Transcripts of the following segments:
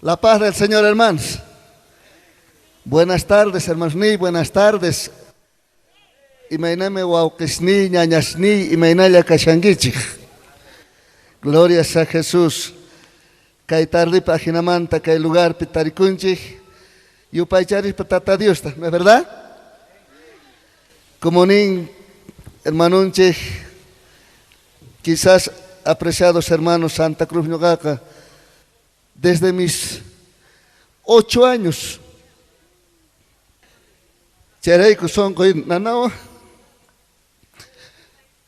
La paz del Señor, hermanos. Buenas tardes, hermanos ni, buenas tardes. Imaynami wawqisniy, ñañasniy, imaynalla kashankichej. Gloria a Jesús. Kay tardepi ajinamanta kay lugarpi tarikunchej yupaycharispa Tata Diosta, ¿no es verdad? Como nin hermanonchej, quizás apreciados hermanos Santa Cruz ñoqaqa desde mis 8 años chayrayku sonqoy nanawan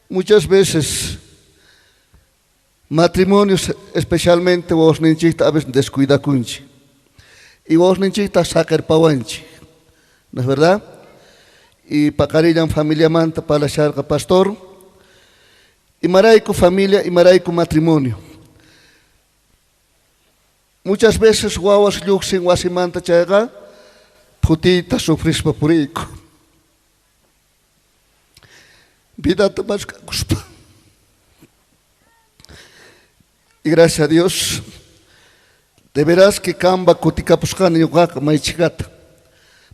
muchas veces matrimonios especialmente wawasninchikta a veces descuidakunchik y wawasninchikta saqerpawanchik, ¿no es verdad? Y paqarillan familiamanta parlasharqa pastor, imarayku familia, imarayku matrimonio. Muchas veces wawas lluqsin wasimanta chayqa phutiyta sufrispa puriyku. Vidata mask'akuspa. Y gracias a Dios, de veras que Camba kutikapusqani ñuqaqa may chhikata.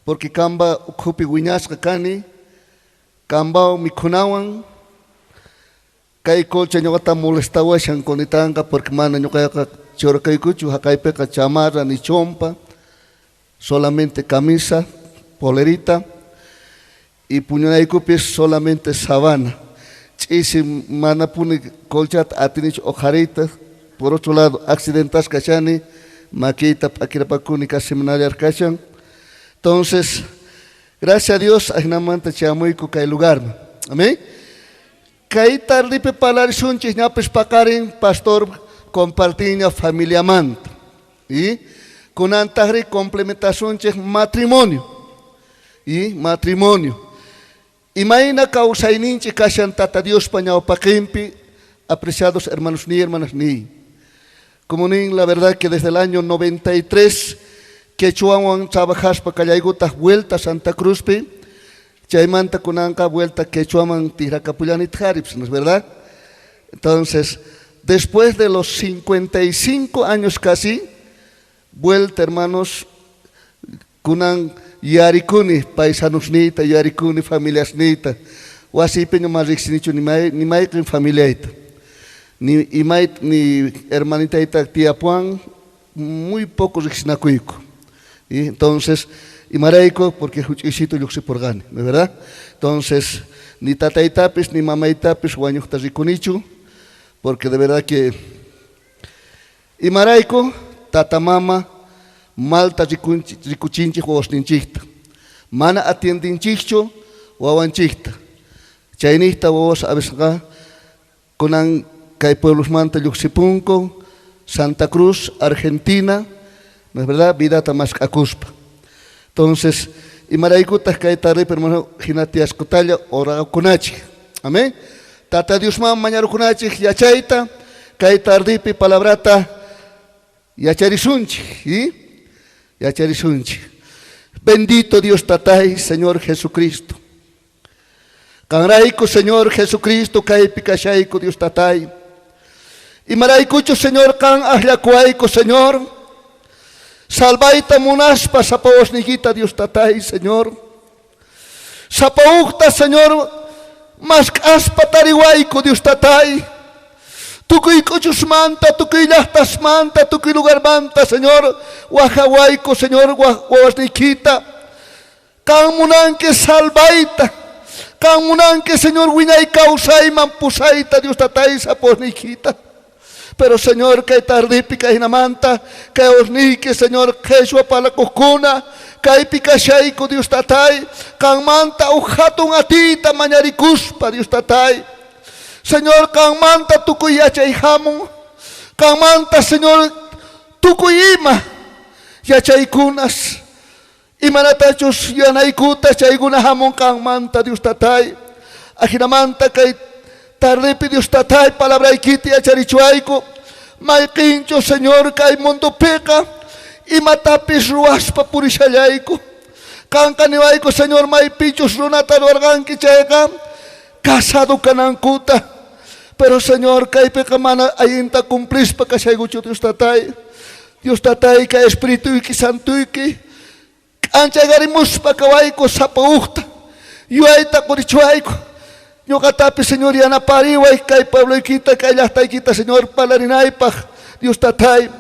Porque Camba ukhupi wiñasqa kani, Cambao mikhunawan, kay colcha ñuqata molestawashan kunitanqa porque mana ñuqayqa churakaykuchu haqaypiqa chamarra ni chompa, solamente camisa, polerita, y puñunaykupis solamente sabana. Ch'isi manapuni colchata atinichu uqhariyta. Por otro lado, accidentasqa kashani, makiyta p'akirapakuni casi manallar kashan. Entonces, gracias a Dios, ajinamanta chayamuyku kay lugarman. Amén. Kay tardipi parlarisunchik ñapis paqarin pastor compartiña familiamanta. Y kunantajri complementasunchik matrimonio. Y matrimonio. Imayna kawsayninchik kashan Tata Diospa ñawpaqinpi, apreciados hermanos ni hermanas ni. Como nin, la verdad que desde el año 93 quechuawan trabajaspa kallaykutaq vuelta Santa Cruzpi, chaymanta kunanqa vuelta quechuaman tijrakapullanitaq jaripis, ¿no es verdad? Entonces, después de los 55 años casi, vuelta hermanos, kunan yarikuni paisanusniyta, yarikuni familiasniyta, wasiypiña mana riqsinichu ni mayqin familiayta, ni imay ni hermanitayta tiyapuwan, muy poco riqsinakuyku. Y entonces, imarayku, porque huch'uysito lluqsipurqani, ¿no es verdad? Entonces, ni tataytapis ni mamaytapis wañuqta rikunichu, porque de verdad que imarayku tata mama malta rikuchinchik wawasninchikta, mana atiendinchikchu wawanchikta. Chayniyta wawas a veces kunan kay pueblosmanta lluqsipunku, Santa Cruz, Argentina, ¿no es verdad? Vidata mask'akuspa. Entonces, imaraykutaq kay tardepi hermano hina tiyasqutalla orakunachik. Amén. Tata Diosman mañarukunachik yachayta, kay tardepi palabrata yacharisunchik, ¿sí? Yacharisunchik. Bendito Dios Tatay, Señor Jesucristo. Qanrayku, Señor Jesucristo, kaypi kashayku, Dios Tatay. Imaraykuchu, Señor, qan akllakuwayku, Señor. Salvayta munaspa sapa wawasniykita, Dios Tatay, Señor. Sapa ujta, Señor, mask'aspa tariwayku, Dios Tatay. Tukuy k'uchusmanta, tukuy llajtasmanta, tukuy lugarmanta, Señor, wajawayku, Señor, wawasniykita. Qan munanki salvayta. Qan munanki, Señor, wiñay kawsayman pusayta, Dios Tatay, sapa wawasniykita. Pero, Señor, kay tardepi kay hinamanta, kay wawasniyki, Señor, qheshwa parlakuqkuna, kaypi kashayku, Dios Tatay, qanmanta uj hatun atiyta mañarikuspa, Dios Tatay. Señor, qanmanta tukuy yachay hamun. Qanmanta, Señor, tukuy ima yachaykunas, imanatachus yuyanaykuta chaykuna hamun qanmanta, Dios Tatay. Ajinamanta kay tardepi, Dios Tatay, palabraykita yacharichuwayku. Mayqinchu, Señor, kay mundopiqa imatapis ruwaspa purishallayku. Qanqa niwayku, Señor, maypichus runata ruwarqanki chayqa casado kanankuta. Pero, Señor, kaypiqa mana allinta cumplispa kashaykuchu, Dios Tatay. Dios Tatayka, Espirituyki Santuyki k'anchayarimuspa kawayku sapa ujta yuyayta qorichuwayku. Ñoqatapis, Señor, yanapariway kay puebloykita, kay llajtaykita, Señor, parlarinaypaj. Dios Tatay,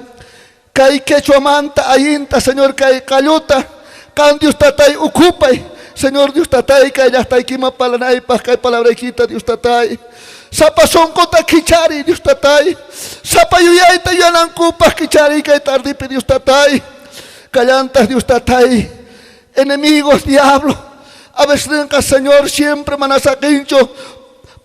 kay quechuamanta allinta, Señor, kay qalluta qan, Dios Tatay, ukupay, Señor Dios Tatay, kay llajtaykiman parlanaypaj kay palabraykita, Dios Tatay. Sapa sonqota kichari, Dios Tatay. Sapa yuyayta yuyanankupaj kichari kay tardipi, Dios Tatay. Kallantaj, Dios Tatay, enemigos, diablo. A veces nenqa, Señor, siempre mana saqinchu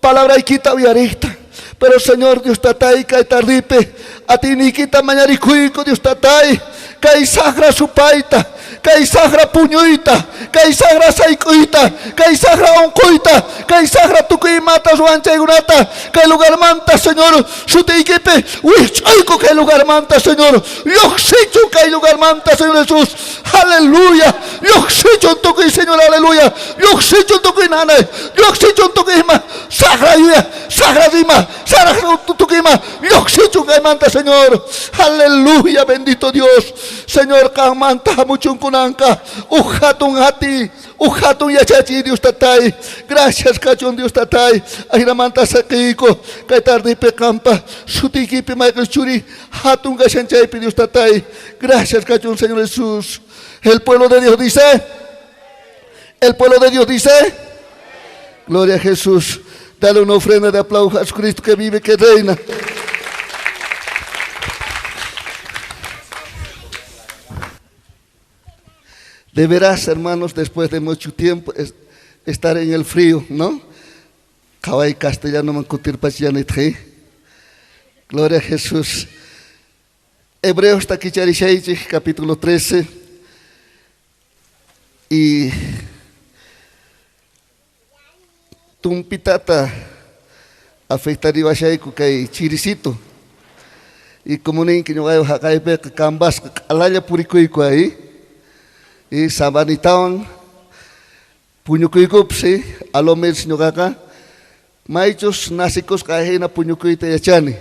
palabraykita uyariyta. Pero, Señor Dios Tatay, kay tardipi atiyniykita mañarikuyku, Dios Tatay, kay sajra supayta, kay sajra puñuyta, kay sajra sayk'uyta, kay sajra onqoyta, kay sajra tukuy imata ruwanchaykunata kay lugarmanta, Señor, sutiykipi wijch'uyku kay lugarmanta, Señor. Llojsichun kay lugarmanta, Señor Jesús. Aleluya. Llojsichun tukuy, Señor, aleluya. Llojsichun tukuy nanay. Llojsichun tukuy ima sajra yuya, sajra rima, sajra tukuy ima. Llojsichun kaymanta, Señor. Aleluya, bendito Dios. Señor, qanmanta hamuchun kunanqa uj hatun ati, uj hatun yachachiy, Dios Tatay. Gracias kachun, Dios Tatay. Ajinamanta saqiyku kay tardipi qampa sutiykipi mayqen churi hatun kashan chaypi, Dios Tatay. Gracias kachun, Señor Jesús. El pueblo de Dios dice, el pueblo de Dios dice, gloria a Jesús. Dale una ofrenda de aplauso a Jesucristo que vive, que reina. De veras, hermanos, después de mucho tiempo estar en el frío, ¿no? Qhaway castellano kutirpachillanitji. Gloria a Jesús. Hebreos takicharishaychik, capítulo 13. Y tumpitata afectariwashayku kay chirisito. Y como ninki ñuqayku haqaypiqa kambasqa q'alalla purikuyku ahí. Y sabanitawan puñukuykupis, alomes ñuqaqa maychus nasikusqa hina puñukuyta yachani.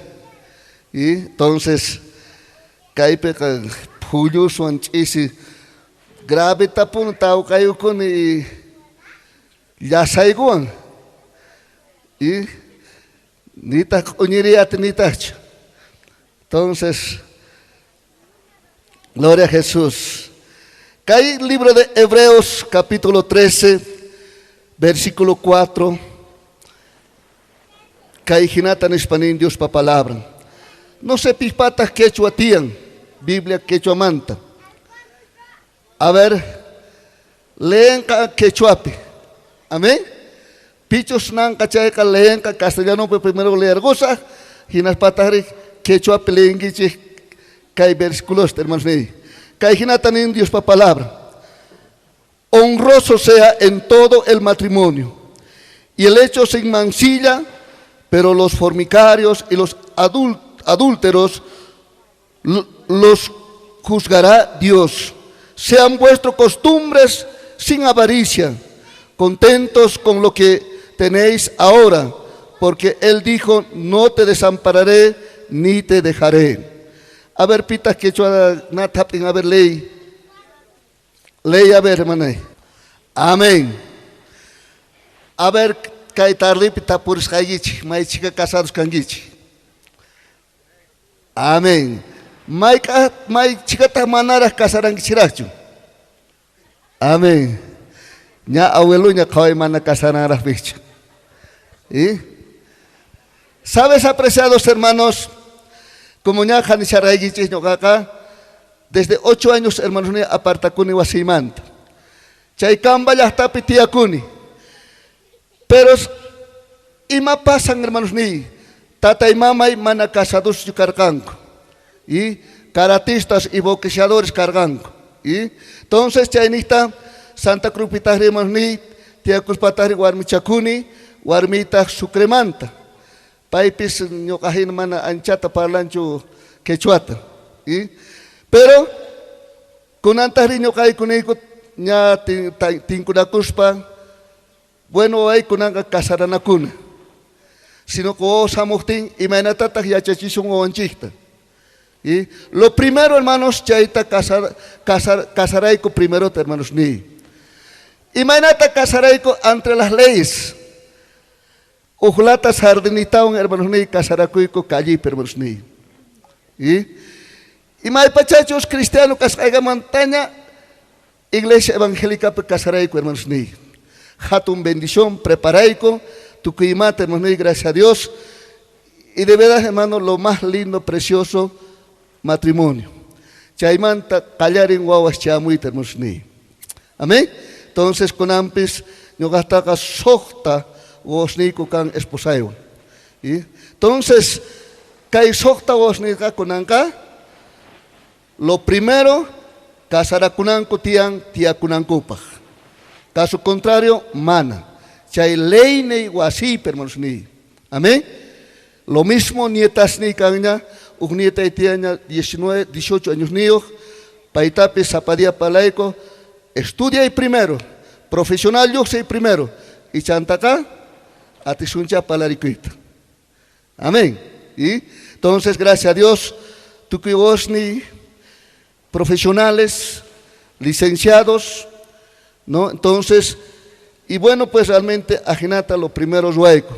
Y entonces kaypiqa phulluswan ch'isi grave tapun tawqayukuni y llasaykuwan. Y nitaq q'uñiriyata nitaqchu. Entonces, gloria a Jesús. Kay libro de Hebreos, capítulo 13, versículo 4. Kay jinata nispa nin Diospa palabra. No sé pipataq quechua tiyan, Biblia quechua manta. A ver, leenqa quechuapi. Amén. Pichus nanqa chayqa leenqa castellanopi primero leerqusaq, hinaspataqri quechuapi leenkichik kay versículos, hermanos niy. Kay jinata nin Diospa palabra. Honroso sea en todo el matrimonio y el hecho sin mancilla, pero los fornicarios y los adúlteros los juzgará Dios. Sean vuestras costumbres sin avaricia, contentos con lo que tenéis ahora, porque Él dijo: no te desampararé ni te dejaré. A ver, pita quechua natapin, a ver, ley. Ley, a ver, hermana. Amén. A ver, kay tardipi tapurisqaykichik, maychika casados kankichik. Amén. Mayka may chikataq manaraq casarankichiraqchu. Amén. Ña abueluña qhaway mana casaranraqpichu. ¿Y? ¿Sabes, apreciados hermanos? Como ña hanisharaykichik ñuqaqa, desde 8 años, hermanos, ni apartakuni wasiymanta. Chay Camba llaqtapi tiyakuni. Pero ima pasan, hermanos ni? Tata y mamay mana casados karqanku. Y karatistas y boxeadores karqanku. Y entonces chaynita Santa Cruz pitaqri, hermanos ni, tiyakuspataqri warmichakuni, warmitaq Sucremanta. Paypis ñuqa hina mana anchata parlanchu quechuata. Y pero kunantaqri ñuqayku niyku ña tinkunakuspa, bueno, ay kunanqa casaranakuna. Sino que hamuqtin imaynatataq yachachisun wawanchikta. Y lo primero, hermanos, chayta casarayku primerota, hermanos, ni. Imaynata casarayku entre las leyes. Ujlata sardinitawan, hermanos, ni, casarakuyku callipi, hermanos, ni. Y imaypachachus cristiano kasqaykamantaña iglesia evangélica casarayku, hermanos, ni. Hatun bendición, preparayku, tukuymata, hermanos, ni, gracias a Dios. Y de verdad, hermano, lo más lindo, precioso matrimonio. Chaymanta qallarin wawas chamuyta, hermanos, ni. Amén. Entonces, kunanpis ñuqataqa suqta wawasniyku kan esposaywan. ¿Y? Entonces, kay suqta wawasniyqa kunanqa, lo primero, casarakunanku tiyan tiyakunankupaj. Caso contrario, mana. Chay leyniy wasiypi, hermanos, ni. Amén. Lo mismo nietasniy kanña, uj nietay tiyaña 19, 18 años niyoj, paytapis sapa día parlayku, estudiay primero, profesional lluqsiy primero, y chantaqa atisuncha parlarikuyta. Amén. Y entonces, gracias a Dios, tukuy wawasniy profesionales, licenciados, ¿no? Entonces, y bueno, pues realmente ajinata lo primero ruayku.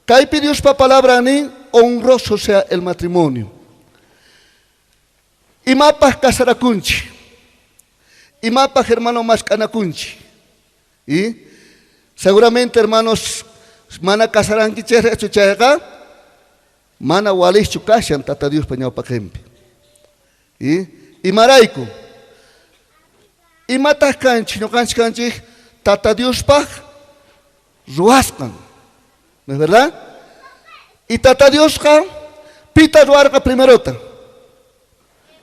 Kaypi Diospa palabra nin, honroso sea el matrimonio. Imapaj casarakunchik. Imapaj, hermano, mask'anakunchik. Y seguramente, hermanos, mana casarankichejchu chayqa, mana walejchu kashan Tata Diospa ñawpaqenpi. Y imarayku. Imataj kanchik, ñuqanchik kanchik Tata Diospaj ruwasqan. ¿No es verdad? Y Tata Diosqa pita ruwarqa primerota.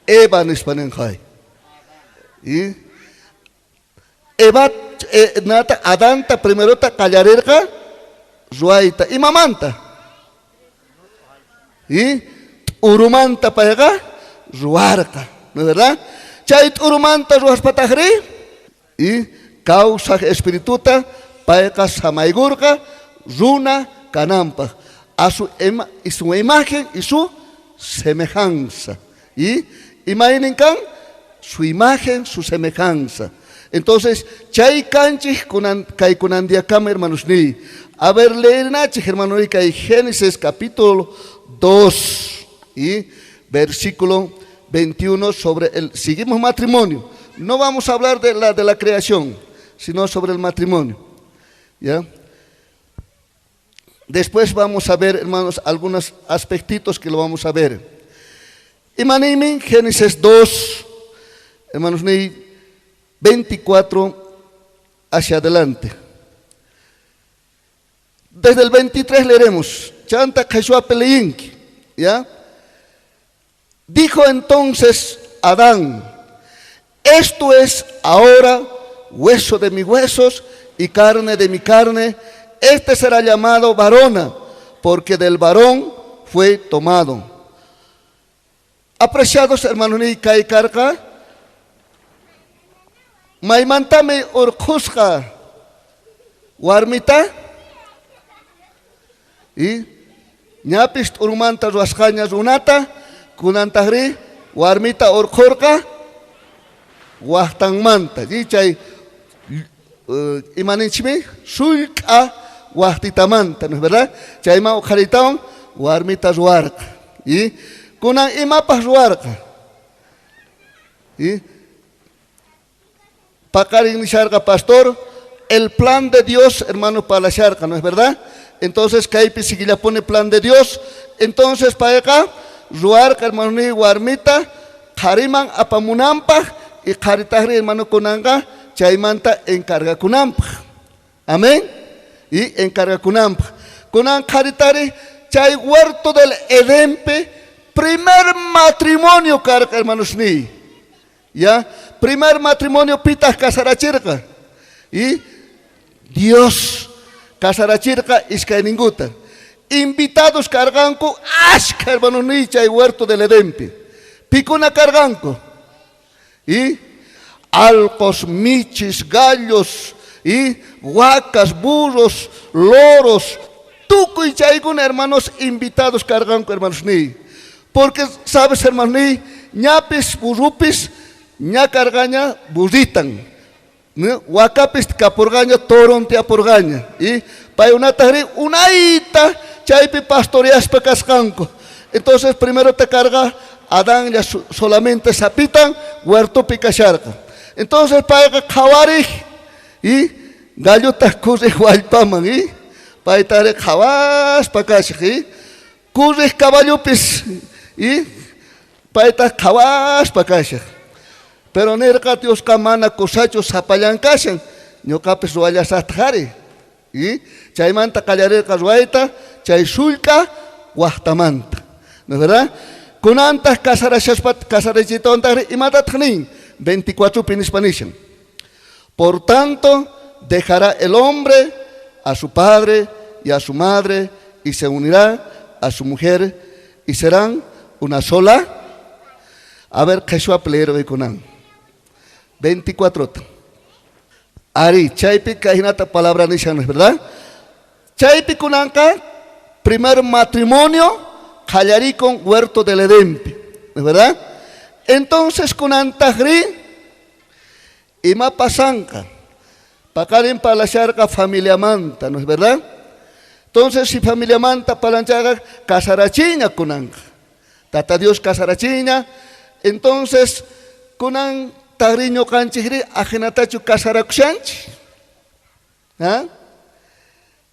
Eva nispa ninqay. Y Eva, nata Adanta primerota qallarirqa ruwayta. Imamanta? Y t'urumanta payqa ruwarqa. ¿No es verdad? Chay t'urumanta ruwaspatajri y kawsaj espirituta payqa samaykurqa runa kananpaj a y su imagen y su semejanza. Y imaynin kan su imagen, su semejanza. Entonces, chay kanchik kunan, kay kunandiakama, hermanos ni. A ver, leernachik, hermano ni, kay Génesis capítulo 2 y versículo 21 sobre el, seguimos matrimonio. No vamos a hablar de la creación, sino sobre el matrimonio. ¿Ya? Después vamos a ver, hermanos, algunos aspectitos que lo vamos a ver. Imanimin, Génesis 2, hermanos, ni 24 hacia adelante. Desde el 23 leeremos. Chanta qheshwapi leyinki, ¿ya? Dijo entonces Adán: "Esto es ahora hueso de mis huesos y carne de mi carne. Este será llamado varona, porque del varón fue tomado". Apreciados hermanos, ni kay karqa, maymantami urqhusqa warmita y ñapis t'urumanta ruwasqaña runata, kunantajri warmita urqhurqa waqtanmanta. Y chay imaninchikmi sullk'a waqtitamanta, ¿no es verdad? Chayman uqharitawan warmita ruwarqa. Y kunan imapaj ruwarqa? Y paqarin nisharqa pastor, el plan de Dios, hermano, parlasharqa, ¿no es verdad? Entonces, kaypi pone plan de Dios. Entonces, payqa ruwarqa, hermano, ni warmita qhariman apamunanpaj y qharitajri, hermano, kunanqa chaymanta encargakunanpaj. Amén. Y encargakunanpaj. Kunan qharitari chay huerto del Edenpi primer matrimonio karqa, hermanos ni. ¿Ya? Primer matrimonio pitaj casarachirqa. Y Dios casarachirqa iskayninkuta. Invitados karqanku ashka, hermanos ni, chay huerto del Edenpi. Pikuna karqanku. Y alqos, michis, gallos, y vacas, burros, loros, tukuy chaykuna, hermanos, invitados karqanku, hermanos ni. Porque, sabes, hermanosniy, ñapis burrupis ña karqaña burritan. Wakapis kapurqaña, toron tiyapurqaña. Y paykunatajrí unayta chaypi pastoreaspa kasqanku. Entonces primero te karqa Adanlla solamente sapitan huertopi kasharqa. Entonces payqa qhawarej y gallotaj kurrej wallpaman y paytari qhawaspa kashaj y kurrej caballopis y paytaj qhawaspa kashaj. Pero nerqa Diosqa mana kusachu sapallan kashan, ñuqapis ruwallasajtaj ari. Y chaymanta qallarerqa ruwayta chay sullk'a wajtamanta. ¿No es verdad? Kunantaj casarashaspa casarachiytawantajri imatataj nin? 24pi nispa nishan. Por tanto, dejará el hombre a su padre y a su madre y se unirá a su mujer y serán una sola. A ver, qheshwapi leerqoy kunan. 24. Ari, chaypi kayhinata palabra nishan, ¿no es verdad? Chaypi kunanqa primer matrimonio qallarikun huerto del Edenpi, ¿no es verdad? Entonces kunantajrí ima pasanqa? Paqarin parlasharqa familiamanta, ¿no es verdad? Entonces si familiamanta parlanchaqa casarachiña kunanqa. Tata Dios casarachiña. Entonces kunan tajrí ñuqanchikrí ajinatachu casarakushanchik? ¿Ah?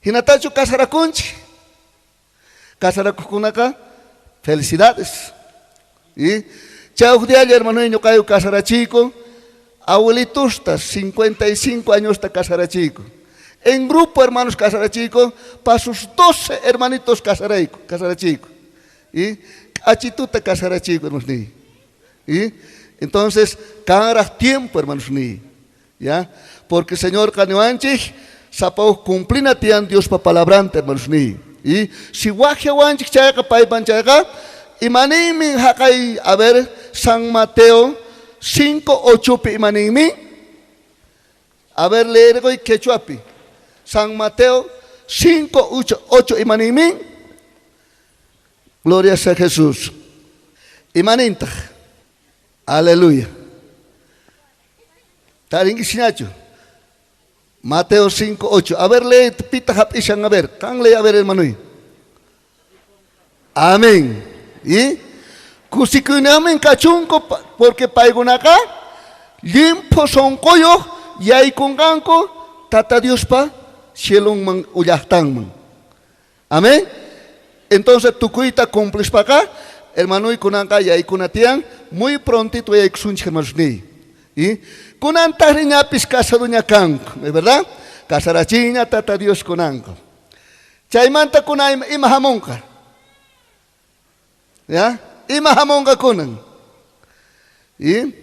Hinatachu casarakunchik? Casarakuqkunaqa felicidades. Y chay huk dialla hermano ñuqayku casarachiyku abuelitusta 55 añosta casarachiyku. En grupo hermanos casarachiyku, pa sus 12 hermanitos casarayku, casarachiyku. Y k'achituta casarachiyku hermanos niy. Y entonces kanraj tiempo hermanos niy. ¿Ya? Porque Señor niwanchik sapa uj cumplina tiyan Diospa palabranta hermanos niy. Y si wajyawanchik chayqa paypan chayqa imaninmi haqay, a ver, San Mateo 5:8pi imaninmi? A ver, leergoy quechuapi. San Mateo 5:8 imaninmi? Gloria sea Jesús. Imanintaj. Aleluya. Tarinkichinachu. Mateo 5:8. A ver, lee, pita hap'ishan, a ver. Kan lee, a ver, hermano. Amén. Y kusikuynamin kachunku porque paykunaqa llimphu sonqoyuq yaykunqanku Tata Diospa cielonman o llaqtanman. Amén. Entonces tukuyta cumplispaqa hermanoy kunanqa yaykuna tiyan muy prontito yaykusunchik hermanos niy. Y kunantajri ñapis casadoña kanku, ¿no es verdad? Casarachiña Tata Dios kunanku. Chaymanta kunan ima hamunqa? ¿Ya? Ima hamunqa kunan? Y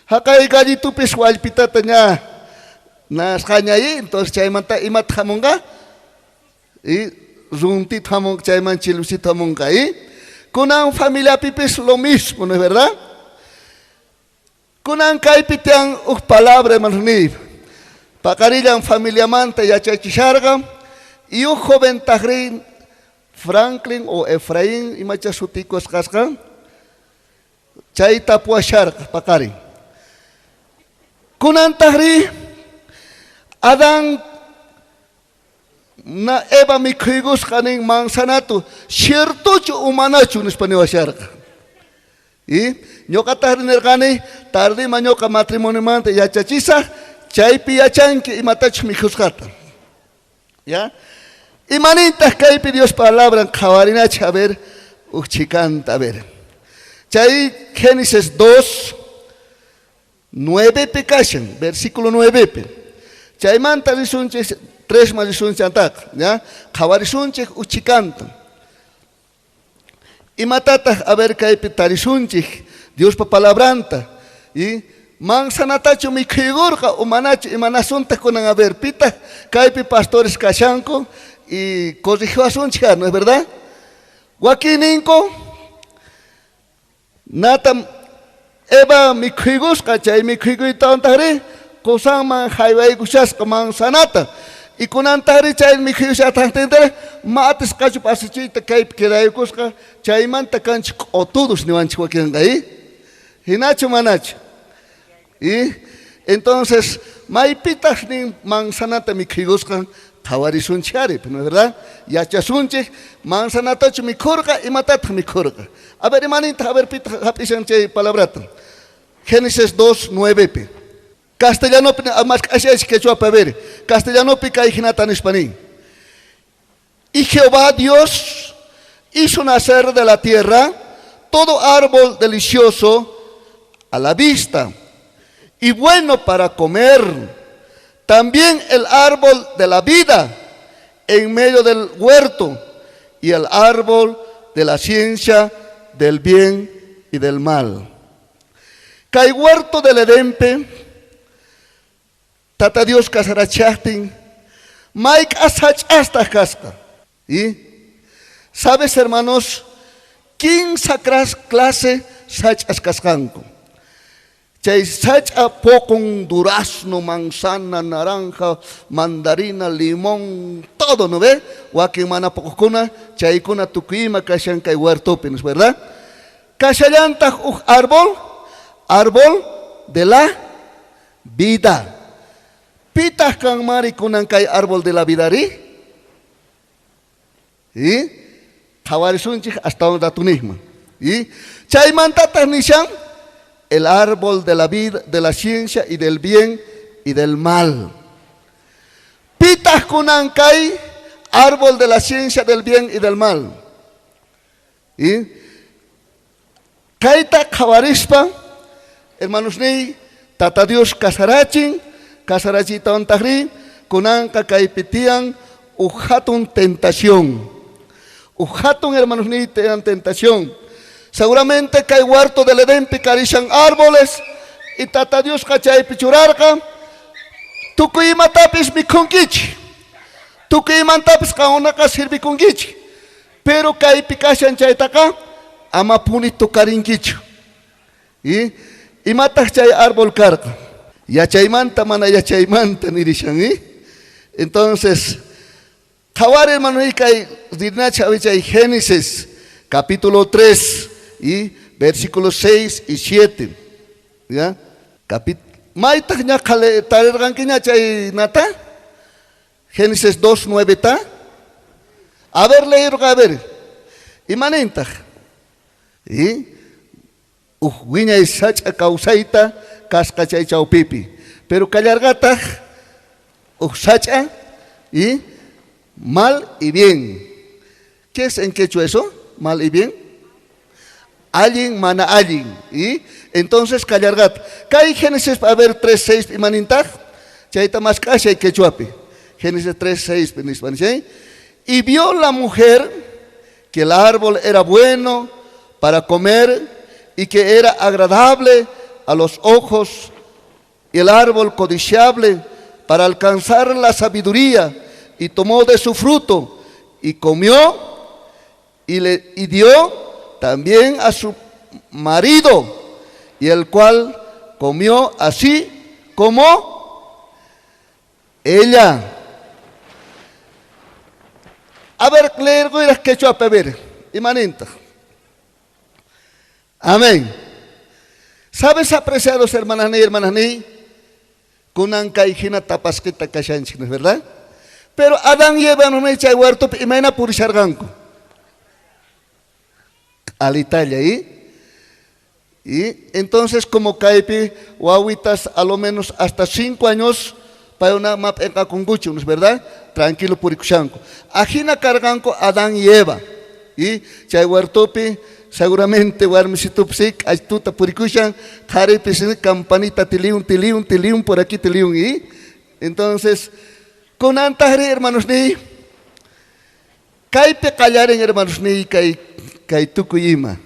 haqay gallitupis wallpitata ña nasqaña y entonces chaymanta imata hamunqa? Y runtita hamunqa, chayman chilusita hamunqa y kunan familiapipis lo mismo, ¿no es verdad? Kunan kaypi tiyan uj palabra, hermanos niy. Paqarillan familiamanta yachachisharqa y uj joven tajri Franklin o Efraín imacha sutikus kasqa chay tapuwasharqa paqarin. Kunantajri Adán na Eva mikhuykusqa nin manzanatu ciertochu o manachu nispa niwasharqa. Y ñuqatajri nirqani tardima ñuqa matrimoniomanta yachachisaj chaypi yachanki imatachus mikhusqata. ¿Ya? Imanintaq kaypi Dios palabran qhawarinachik a ver uj chhikanta a ver. Chay Génesis 2 9pi kashan, versículo 9pi. Chaymanta risunchik tresman risunchik ya? Qhawarisunchik uj chhikanta. Imatataq a ver kaypi tarisunchik Diospa palabranta y manzanatachu mikhuykurqa o manachu imanasuntaq kunan a ver pitaq kaypi pastores kashanku y corrigiwasunchik, ¿no es verdad? Wakinninku natam Eva mikhuykusqa chay mikhuykuytawantajri qosanman jaywaykushasqa manzanata. Y kunantajrí chay mikhuyushatajtintaj ma atisqachu p'asichiyta kaypi quedayukusqa, chaymanta kanchik q'otudos niwanchik wakinqa, i? Hinachu manachu? Y entonces maypitaj nin manzanata mikhuykusqan qhawarisunchik ari, ¿no es verdad? Yachasunchik manzanatachu mikhurqa, imatataj mikhurqa. A ver, imanintaq, a ver, pitaq hap'ishan chay palabrata. Génesis 2, 9pi. Castellanopi mask'ashaychik quechuapi, a ver, castellanopi kay hinata nispa nin. Y Jehová Dios hizo nacer de la tierra todo árbol delicioso a la vista y bueno para comer. También el árbol de la vida en medio del huerto y el árbol de la ciencia del bien y del mal. Kay huerto del Edenpi Tata Dios kasarachajtin mayk'a sach'astaj kasqa. Y sabes, hermanos, kinsa clase sach'as kasqanku. Chay sach'a poqon durazno, manzana, naranja, mandarina, limón, todo, ¿no ve? Wakin mana poqojkuna, chaykuna tukuy ima kashan kay huertopi, ¿no es verdad? Kashallantaj uj árbol, árbol de la vida. Pitaj kanmari kunan kay árbol de la vida ri? Y qhawarisunchik astawan ratunijman. Y chaymantataj nishan el árbol de la vida, de la ciencia y del bien y del mal. Pitaj kunan kay árbol de la ciencia del bien y del mal. Y kayta qhawarispa, hermanosniy, Tata Dios kasarachin, kasarachiytawantajrí, kunanqa kaypi tiyan uj jatun tentación. Uj jatun, hermanosniy, tiyan tentación. Seguramente kay huerto del Edenpi karishan árboles y Tata Diosqa chaypi churarqa tukuy imatapis mikhunkichik. Tukuy imantapis qankunaqa sirvikunkichik. Pero kaypi kashan chaytaqa amapuni tocarinkichu. Y imataq chay árbol karqa? Yachaymanta mana yachaymanta nirishan, ¿eh? Entonces, qhawari hermano kay rinacha chay Génesis capítulo 3 y versículos 6 y 7. ¿Ya? Capit maytaq ña tarirqankiña chay nata? Génesis 2, 9 ta? A ver, leerqa, a ver. Imanintaq? Y uj wiñay sach'a kawsayta kasqa chay chawpipi. Pero kallarqataq uj sach'a y mal y bien. ¿Qué es en quechua eso? Mal y bien. Allin, mana allin. Y entonces kallarqataq. Kay Génesis, a ver, 3, 6 imanintaq? Chayta mask'ashay quechuapi. Génesis 3, 6 nispa nishay. Y vio la mujer que el árbol era bueno para comer y que era agradable a los ojos y el árbol codiciable para alcanzar la sabiduría, y tomó de su fruto y comió y dio también a su marido, y el cual comió así como ella. A ver, leer quechua a ver, imanintaq. Amén. ¿Sabes, apreciados hermanas ni hermanas ni? Kunan kay hina tapasqita kashanchik, ¿no es verdad? Pero Adán y Eva no chay huertopi imayna purisharqanku. Alitalla, ¿y? Y entonces como kaypi wawitas a lo menos hasta 5 años paykuna ma p'enqakunkuchu, ¿no es verdad? Tranquilo purikushanku. Ajina karqanku Adán y Eva. Y chay huertopi seguramente warmisitupis k'achtuta purikushan, qharipis campanita tiliun, tiliun, tiliun, por aquí tiliun. Y entonces, kunantajri, hermanos ni, kaypi qallarin, hermanos ni, kay, kay tukuy ima.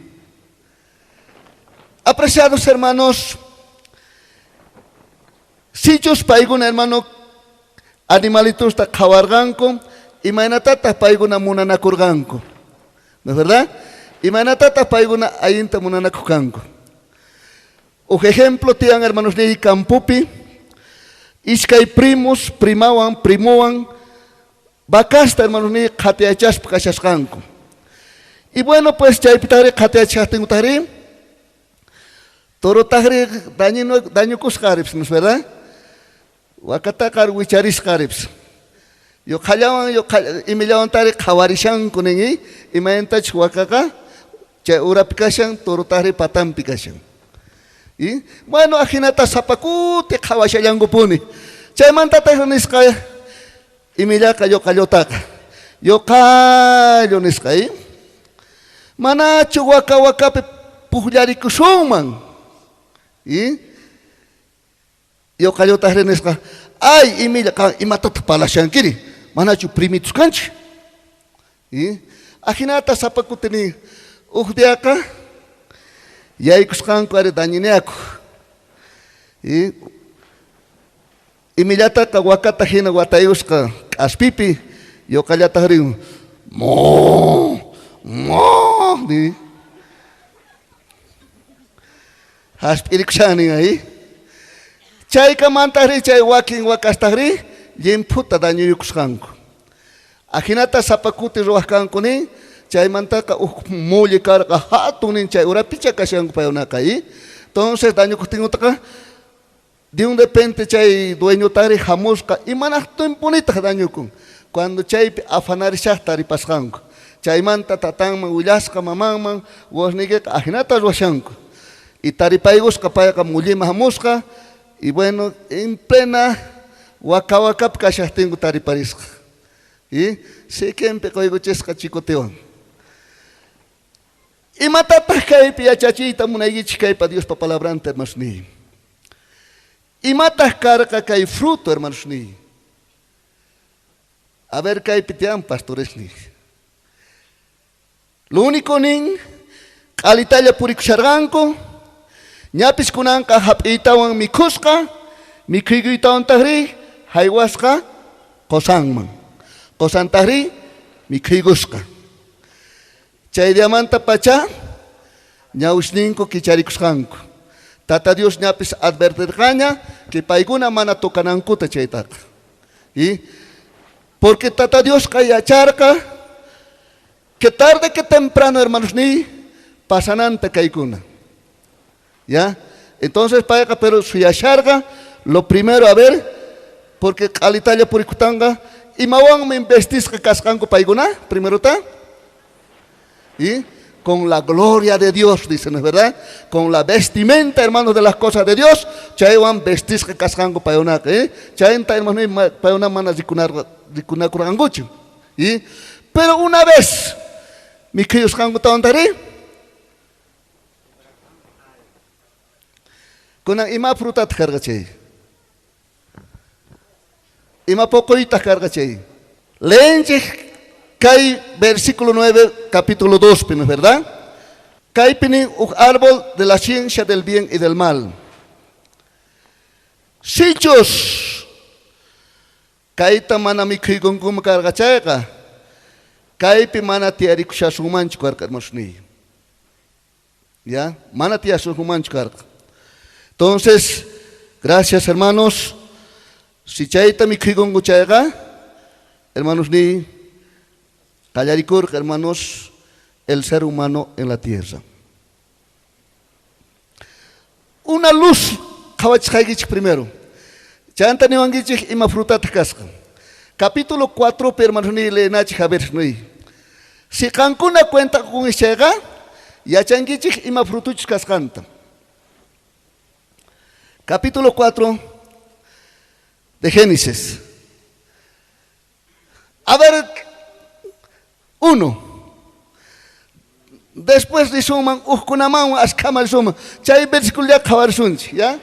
Apreciados hermanos, sichus paykuna, hermano, animalitusta qhawarqanku, imaynatataq paykuna munanakurqanku? ¿No es verdad? Imaynatataq paykuna allinta munanakuqanku? Uj ejemplo tiyan, hermanos ni, campopi, iskay primos, primawan, primowan. Vacasta, hermanos niy, qhatiyachaspa kashasqanku. Y bueno, pues chaypitajrí qhatiyachajtinkutajrí, torotajrí dañino, dañukusqa aripis, ¿no es verdad? Wakataqa wicharisqa aripis. Yoqhallawan, imillawantari qhawarishanku nin, imaynatachus wakaqa chay urapi kashan, torotajrí patampi kashan. Y bueno, ajinata sapa kuti qhawashallankupuni. Chaymantataj nisqa imillaqa yoqallotaqa. Yoqallo nisqa, ¿eh? Manachu waka wakapi pujllarikusunman. ¿Y? Yoqallotajrí nisqa, ay imilla, qan imatataq parlashankiri? Manachu primitus kanchik? ¿Y? Ajinata sapa kuti nin, uj diaqa yaykusqanku ari dañineaku. ¿Y? Imillataqa wakata hina watayusqa k'aspipi, yoqallatajrí mo mo ni. Hasp'irikushan nin ahí. Chaykamantajrí chay wakin wakastajrí llimphuta dañuyukusqanku. Ajinata sapa kuti ruwajkanku nin, chaymantaqa uj mulli karqa hatun nin chay urapicha kashanku paykunaqa, ¿eh? Entonces dañukuqtinkutaqa de un repente chay dueñotari hamusqa imanaqtinpunitaq dañukun. Cuando chaypi afanarishaqta taripasqanku. Chaymanta tatanman willasqa mamanman wasniykiqa ajinata ruwashanku. Y taripaykusqa payqa mullima hamusqa y bueno, en plena waka wakapi kashaqtinku tariparisqa. Y sikinpi quykuchisqa chikotewan. Imatataq kaypi yachachiyta munaykichik kaypa Diospa palabranta, hermanos niy? Imataq karqa kay fruto, hermanos niy? A ver, kaypi tiyan pastores niy. Lo único nin, q'alitalla purikusharqanku, ñapis kunanqa hap'iytawan mikhusqa, mikhuykuytawantajrí haywasqa qosanman. Qosantajrí mikhuykusqa. Chay diamanta pacha ñawisninku kicharikusqanku. Tata Dios ñapis advertirqaña que paykuna mana tocanankuta chaytaqa. ¿Y? Porque Tata Diosqa yacharqa que tarde que temprano, hermanos ni, pasananta kaykuna. ¿Ya? Entonces payqa pero suyasharqa, lo primero a ver, porque q'alitalla purikutanqa, imawanmi vestisqa kasqanku paykuna, primero ta? ¿Y? Con la gloria de Dios, dicen, ¿no es verdad? Con la vestimenta, hermanos, de las cosas de Dios, chaywan vestisqa kasqanku paykunaqa, ¿eh? Chayanta, hermanos, paykuna mana rikunakurqankuchu. ¿Y? Pero una vez, mikhuyusqankutawantari, kunan ima frutataq karqa chay? Ima poqoytaq karqa chay? Leenchik kay versículo 9, capítulo 2, ¿no es verdad? Kaypi nin uj árbol de la ciencia del bien y del mal. Sichus kayta mana mikhuykunkuman karqa chayqa, kaypi mana tiyarikushasunmanchu karqa, hermanos niy. ¿Ya? Mana tiyasunmanchu karqa. Entonces, gracias hermanos. Si chayta mikhuykunku chayqa, hermanos niy, qallarikurqa, hermanos, el ser humano en la tierra. Una luz qhawachisqaykichik primero. Chayanta niwankichik ima frutataq kasqa. Capítulo 4 hermanos niy leenachik, a ver, niy. Si qankuna cuenta qunkichik chayqa, yachankichik ima frutuchus kasqanta. Capítulo 4 de Génesis. A ver, 1. Después risunman ujkunaman ashkhaman risunman. Chay versículo ya qhawarisunchik, ya?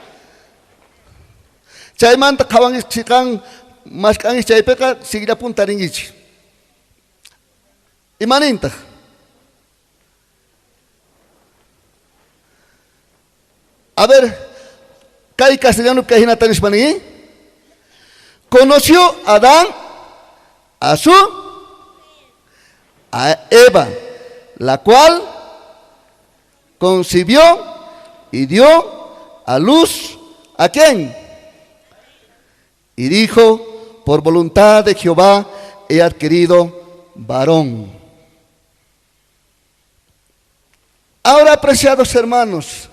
Chaymanta qhawankichik qan mask'ankichik chaypiqa sigllapun tarinkichik. Imanintaq? A ver, kay castellano kay hinata nispa nin, Conoció Adán a su a Eva, la cual concibió y dio a luz ¿a quién? Y dijo, por voluntad de Jehová he adquirido varón. Ahora, apreciados hermanos,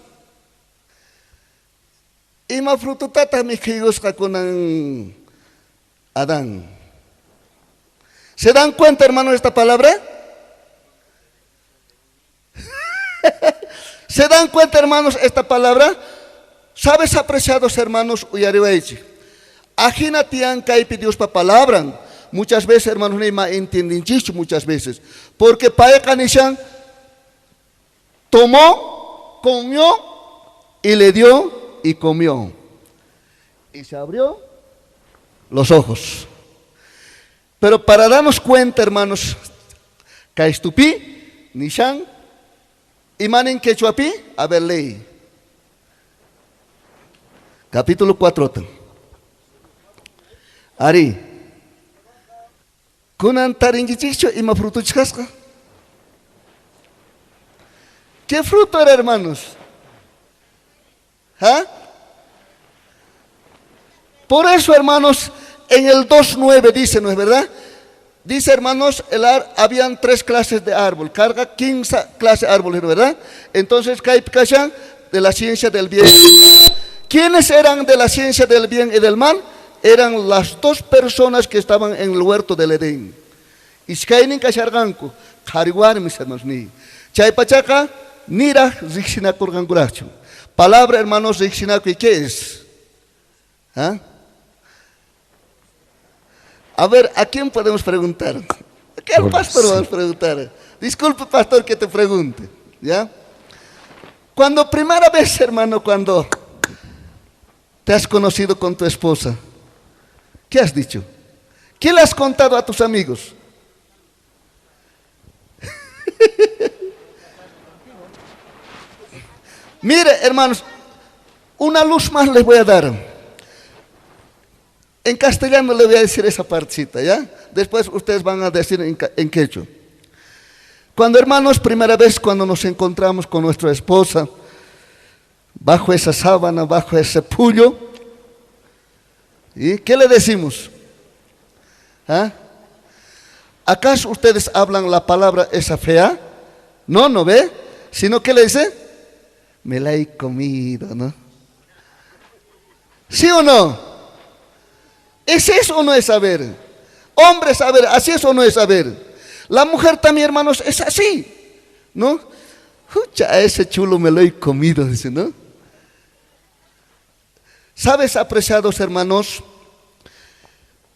ima frutotataq mikhuykusqa kunan Adán? ¿Se dan cuenta, hermanos, esta palabra? ¿Se dan cuenta, hermanos, esta palabra? ¿Sabes, apreciados hermanos, uyariwaychik? Ajina tiyan kaypi Diospa palabran. Muchas veces, hermanos, nima entiendenchikchu muchas veces. Porque payqa nishan tomó, comió y le dio y comió. Y se abrió los ojos. Pero para darnos cuenta, hermanos, kaystupi, nishan, imanin quechuapi, a ver, ley. Capítulo 4. Ari. Kunan tarinkichikchu ima frutuchus kasqa? ¿Qué fruto era, hermanos? ¿Ah? Por eso, hermanos, en el 2.9 dice, ¿no es verdad? Dice, hermanos, habían tres clases de árbol, carga 15 clases de árboles, ¿no es verdad? Entonces, kaypi kashan de la ciencia del bien. ¿Quiénes eran de la ciencia del bien y del mal? Eran las dos personas que estaban en el huerto del Edén. Iskaynin kasharqanku, qhari warmis, hermanos, ni. Chaypachaqa niraj riqsinakurqankuraqchu. Palabra, hermanos, riqsinakuy, ¿qué es? ¿Ah? A ver, ¿a quién podemos preguntar? ¿A qué al pastor vamos a preguntar? Disculpe, pastor, que te pregunte, ¿ya? Cuando primera vez, hermano, cuando te has conocido con tu esposa, ¿qué has dicho? ¿Qué le has contado a tus amigos? Mire, hermanos, una luz más les voy a dar. En castellano le voy a decir esa partecita, ¿ya? Después ustedes van a decir en quechua. Cuando, hermanos, primera vez cuando nos encontramos con nuestra esposa, bajo esa sábana, bajo ese pullo, ¿y qué le decimos? ¿Ah? ¿Acaso ustedes hablan la palabra esa fea? No, no ve, sino que le dice, me la he comido, ¿no? ¿Sí o no? ¿Es eso o no es saber? Hombre, saber, ¿así es o no es saber? La mujer también, hermanos, es así, ¿no? Jucha, a ese chulo me lo he comido, dice, ¿no? ¿Sabes, apreciados hermanos?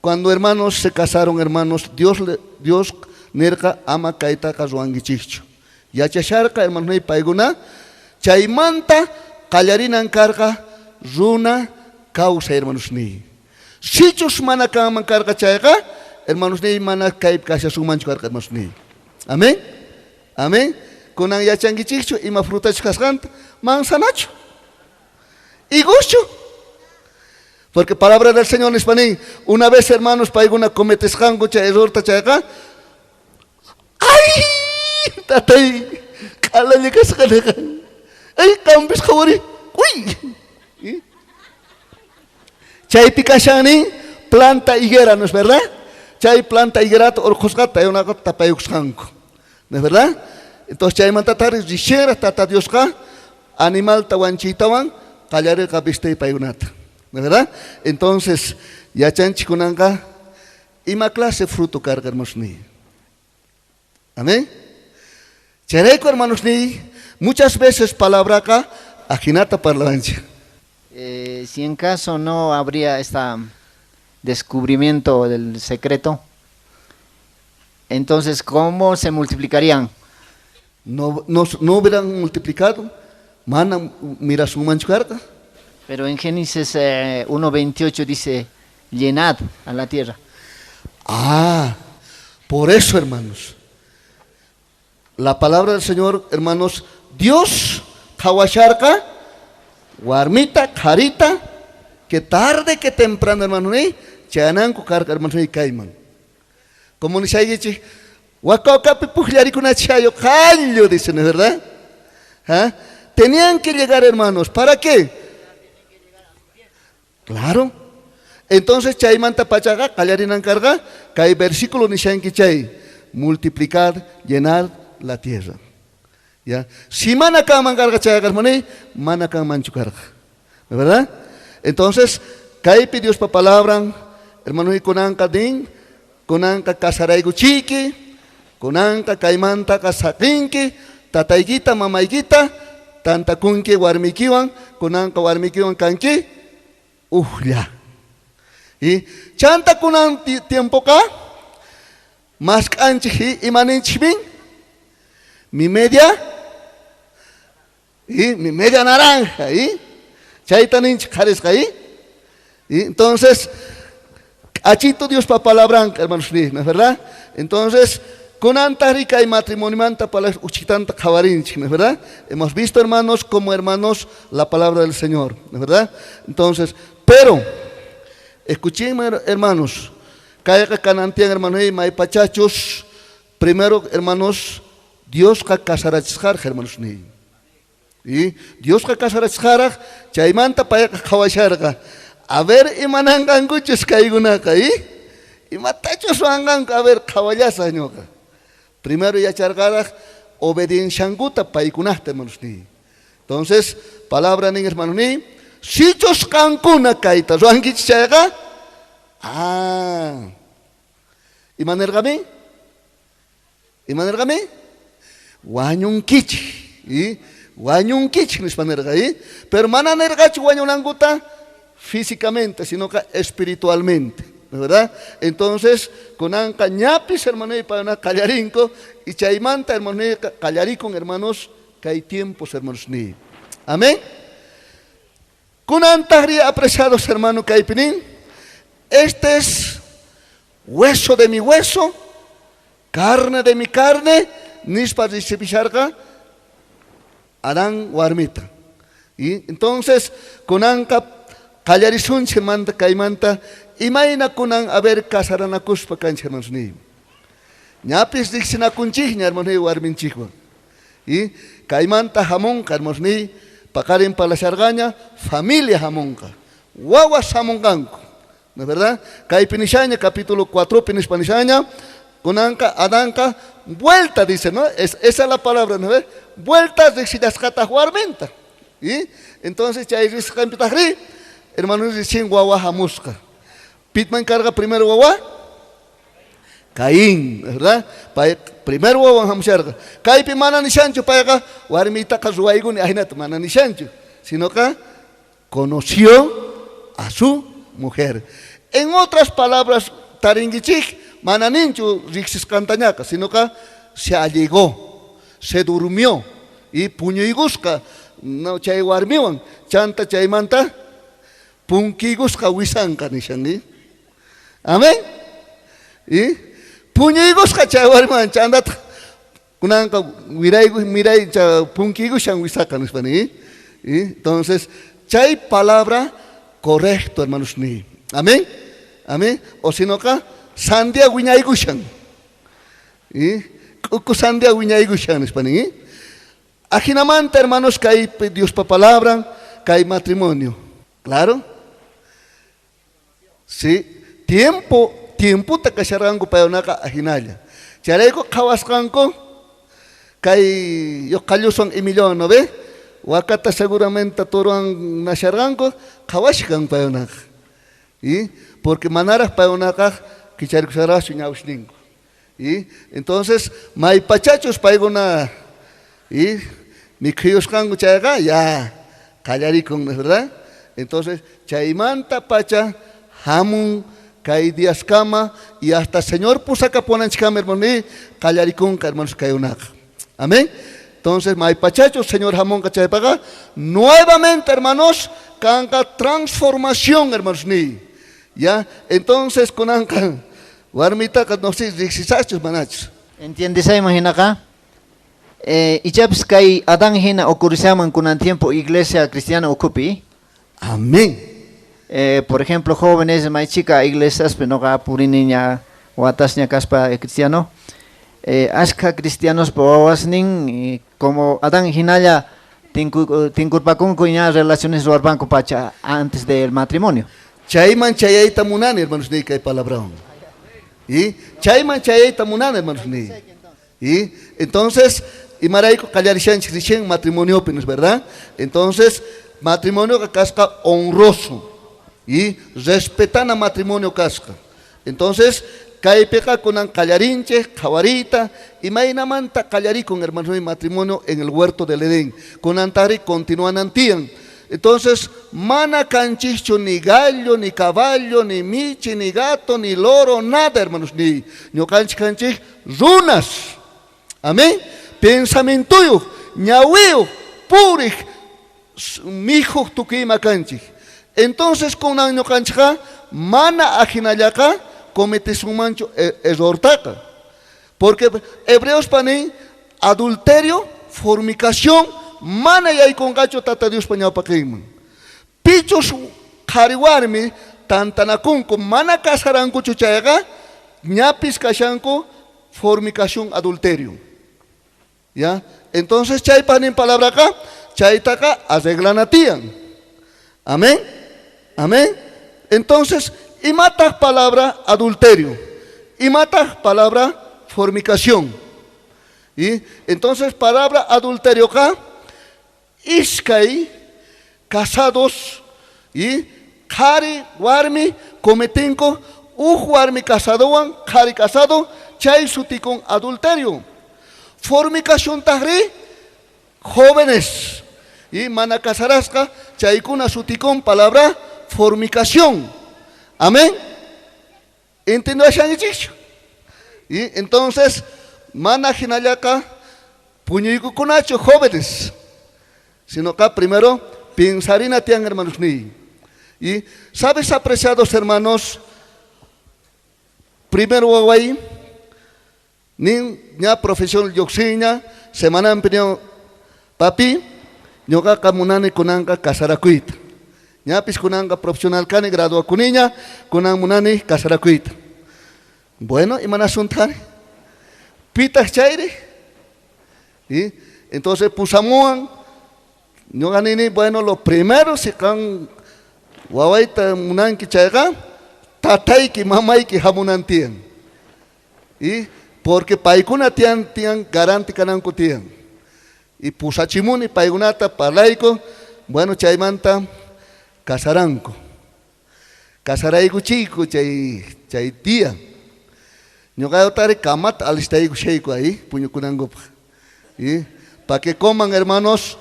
Cuando hermanos se casaron, hermanos, Dios nerqa ama kaytaqa ruwankichikchu. Yachasharqa, hermanos, paykuna, chaymanta qallarinan karqa runa kawsay, hermanos, ni. Sichus mana kanman karqa chayqa, hermanos, ni mana kaypi kashasunmanchu karqa, hermanos, ni. Amén. Amén. Kunan yachankichikchu ima frutachus kasqanta, manzanachu, higoschu. Porque palabra del Señor nispa nin, una vez, hermanos, paykuna cometesqanku chay errorta chayqa, ay, tatay, q'alalla kasqa niqa. Ay, qampis qhawari, uy. ¿Y? Chaypi kashan nin, planta higuera, ¿no es verdad? Chay planta higuerata urqhusqata paykunaqa tapaykusqanku, ¿no es verdad? Entonces chaymantatari rishera tata Diosqa animalta wanchiytawan qallarirqa vistay paykunata, ¿no es verdad? Entonces yachanchik kunanqa ima clase fruto karqa, hermanos ni. Amén. Chayrayku, hermanos ni, muchas veces palabraqa ajinata parlawanchik. Si en caso no habría este descubrimiento del secreto, entonces, ¿cómo se multiplicarían? No, no, no hubieran multiplicado. Mana mirasunmanchu karqa. Pero en Génesis 1.28 dice, llenad a la tierra. Ah, por eso, hermanos, la palabra del Señor, hermanos, Dios qhawasharqa, warmita, qharita, que tarde que temprano, hermano, ni chayananku karqa, hermano, ni kayman. Como nishaykichik, wakawkapi pujllarikunachik qallu, dicen, ¿no es verdad? ¿Ah? Tenían que llegar, hermanos, ¿para qué? Claro. Entonces chaymanta pachaqa qallarinan karqa kay versículo nishanki chay multiplicar, llenar la tierra. Ya, si mana kanman karqa chayqa hermano, mana kanmanchu karqa. ¿Verdad? Entonces, kaypi Diospa palabran, hermano, kunanqa din, kunanqa kasaraykuchiki, kunanqa kaymantaqa saqinki, tataykita, mamaykita, tantakunki warmikiwan, kunanqa warmikiwan kanki, ujlla. Y chanta kunan tiempoqa mask'anchik imaninchikmin mi media y mi media naranja y chayta ninchik qharisqa y entonces k'achito Diospa palabranqa hermanos ¿no es verdad? Entonces kunantaqri kay matrimoniomanta palabras uchitanta qhawarinchik, ¿no es verdad? Hemos visto, hermanos, como hermanos la palabra del Señor, ¿no es verdad? Entonces, pero escuchen, hermanos, kayqa kanantian hermanos maypachachus primero, hermanos, Diosqa kasarachisqarqa, hermanos ni. Y Diosqa kasarachisqaraq chaymanta payqa qhawasharqa. A ver imananqankuchus kaykunaqa, y imatachus ruwanqanku, a ver qhawallasaq ñuqa. Primero yacharqaraq obedienciankuta paykunaqta, hermanos ni. Entonces, palabra nin, hermanos ni, sichus qankuna kayta ruwankichis chayqa, ima nirqami? Ima nirqami? Wañunkichik, y wañunkichik nispa nirqa, y pero mana nirqachu wañunankuta físicamente, sino que espiritualmente, ¿verdad? Entonces, kunanqa ñapis, hermano, para qallarinko, y chaymanta, hermano, qallarikun, hermanos, kay tiempos, hermanos, ni. Amén. Kunantaqri, apreciados hermano, kaypinin, este es hueso de mi hueso, carne de mi carne, nispa recibisharqa Adán warmita. Y entonces, kunanqa qallarisunchik manta kaymanta, imayna kunan a ver kasaranakuspa kanchik, hermanos ni. Ñapis riqsinakunchikña, hermanos ni, warminchikwan. Y kaymanta hamunqa, hermanos ni, paqarin palasharqaña, familia hamunqa, wawas hamunqanku, ¿no es verdad? Kaypi nishaña, capítulo 4 nispa nishaña, kunanqa Adanqa vuelta dice, ¿no? Esa es la palabra, ¿no ves? Vuelta riqsillasqataq warminta. Y entonces chay risqanpitaqri, hermanos, recién wawa hamusqa. Pitman carga primero wawa Caín, ¿verdad? Pay primero wawan hamusharqa. Kaypi mana nishanchu payqa warmitaqa ruwaykuni ahinata mana nishanchu, sino que conoció a su mujer. En otras palabras, taringichik mana ninchu riqsisqantañaqa, sino que se allegó, se durmió y puñuykusqa, no, chay warmiwan, chanta chaymanta punkiykusqa wisanqa nishan, ¿sí? Amén. Y puñuykusqa chay warmiwan chantata kunanqa wirayku miray punkiykushan wisaqa nispa, ¿sí? ¿Y? Entonces, chay palabra correcto, hermanos, ni. Amén. Amén. O si no ka sandia wiñaykushan. ¿Y? K'uku sandia wiñaykushan nispa, ¿sí? Ajinamanta, hermanos, kay Diospa palabra, kay matrimonio. Claro. Sí, tiempo, tiempota kasharqanku paykunaqa ajinalla. Chayrayku qhawasqanku kay yoqallusan imillón, ¿no ve? Wakata seguramente toruan nasharqanku qhawashkan paykunaqa. ¿Y? Porque manaraq paykunaqa kicharkusharqachu ñawsninku. ¿Y? Entonces, maypachachus paykuna y mikhuyusqanku chayqa ya qallarikun, ¿no es verdad? Entonces, chaymanta pacha hamun kay diaskama y hasta Señor pusakapunanchikama, hermano, y qallarikunqa, hermanos, kaykunaqa. Amén. Entonces, maypachachus Señor hamunqa chaypaqa nuevamente, hermanos, kanqa transformación, hermanos, ni. Ya, entonces kunanqa warmitaqa no sé, riqsisachus manachus. ¿Entiendes ahí, imagina ichapis kay Adán hina ocurrisaman kunan tiempo iglesia cristiana ukhupi. Amén. Por ejemplo, jóvenes, may chica iglesias, pero no puriniña watasña kaspa cristiano. Ashka cristianos wawasnin como Adán hinalla tinkurpakunku ña relaciones ruwarpanku pacha antes del matrimonio. Chayman chayayta munani, hermanos ni kay palabrawan. Y chayman chayayta munani, hermanos ni. Y entonces, imarayku qallarishanchik recién matrimoniopi, ¿no es verdad? Entonces, matrimonio kasqa honroso y respetana matrimonio kasqa. Entonces, kaypiqa kunan qallarinchik qhawariyta, imaynamanta qallarikun, hermanos ni, matrimonio en el huerto del Edén. Kunantari continuanan tiyan. Entonces, mana kanchikchu ni gallo, ni caballo, ni michi, ni gato, ni loro, nada, hermanos, ni ñuqanchik kanchik runas. Amén. Pensamientuyuq, ñawiyuq, puriq, mijuq tukuy ima kanchik. Entonces, kunan ñuqanchikqa mana ajinallaqa cometesunmanchu errortaqa. Porque Hebreos panin adulterio, fornicación, mana yaykunqachu Tata Diospa ñawpaqinman. Pichus qhari warmi tantanakunku mana casarankuchu chayqa ñapis kashanku fornicación, adulterio. ¿Ya? Entonces chaypa nin palabraqa chaytaqa arreglana tiyan. Amén. Amén. Entonces, imataq palabra adulterio, imataq palabra fornicación. Y entonces palabra adulterio ka iskay casados y qhari warmi cometinku uj warmi casadowan qhari casado chay sutikun adulterio. Fornicación tajri jóvenes y mana casarasqa chaykuna sutikun palabra fornicación. Amén. ¿Entendió? Y entonces mana hinallaka puñuykukunachu jóvenes, sino que primero pensarina tian, hermanos ni. Y sabes, apreciados hermanos, primero waway nin ña profesión lluqsiña semananpi papi ñuqaqa munani kunanqa casarakuyta. Ñapis kunanqa profesional kani graduakuniña kunan munani casarakuyta. Bueno, imanasuntan pitaq chayri. Y entonces pusamuwan ñuqa nini, bueno, lo primero si kan wawayta munanki chayqa tatayki mamayki hamunan tiyan. Y porque paykuna tiyan tiyan garante kananku tiyan. Y pusachimuni paykunata parlayku, bueno, chaymanta casaranku. Casarayku chiku chay chay día. Ñuqayutari kamata alistayku shayku ahí puñukunankupaq. Y pa que coman, hermanos,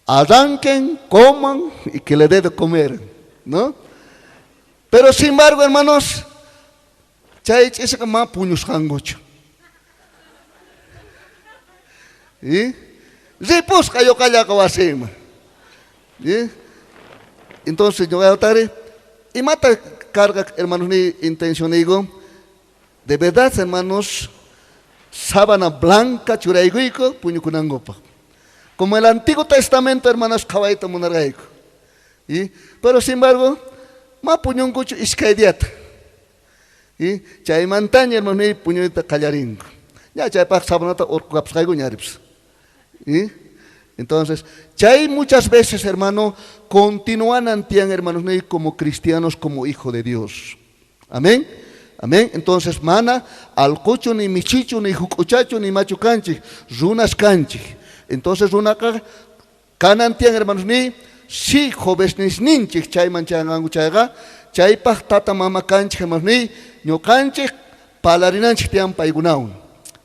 arranquen, coman y que le dé de comer, ¿no? Pero sin embargo, hermanos, chay ch'isqa ma puñusqankuchu. Y ripusqa ñuqallaqa wasinman. ¿Y? Entonces, ñuqayutari, imata carga, hermanos, ni intención digo, de verdad, hermanos, sábana blanca churaykuyku puñukunankupaq. Como el Antiguo Testamento, hermanos, qhawayta munarqayku. ¿Y? Pero sin embargo, ma puñunkuchu iskay diata. Y chaymantaña, hermanos, ni puñuyta qallarinku. Ya chaypaq sabanata urqukapusqayku ñaripis. ¿Y? Entonces, chay muchas veces, hermano, continúan antian, hermanos, ni como cristianos, como hijo de Dios. Amén. Amén. Entonces, mana, alquchu, ni michichu, ni jukuchachu, ni machu kanchik, runas kanchik. Entonces, runaqa kanantian, hermanos, ni si jóvenes ninchik chayman chayanqanku chayqa, chaypaq tata mama kanchik, hermanos, ni ñuqanchik palarinanchik tiyan paykunawan.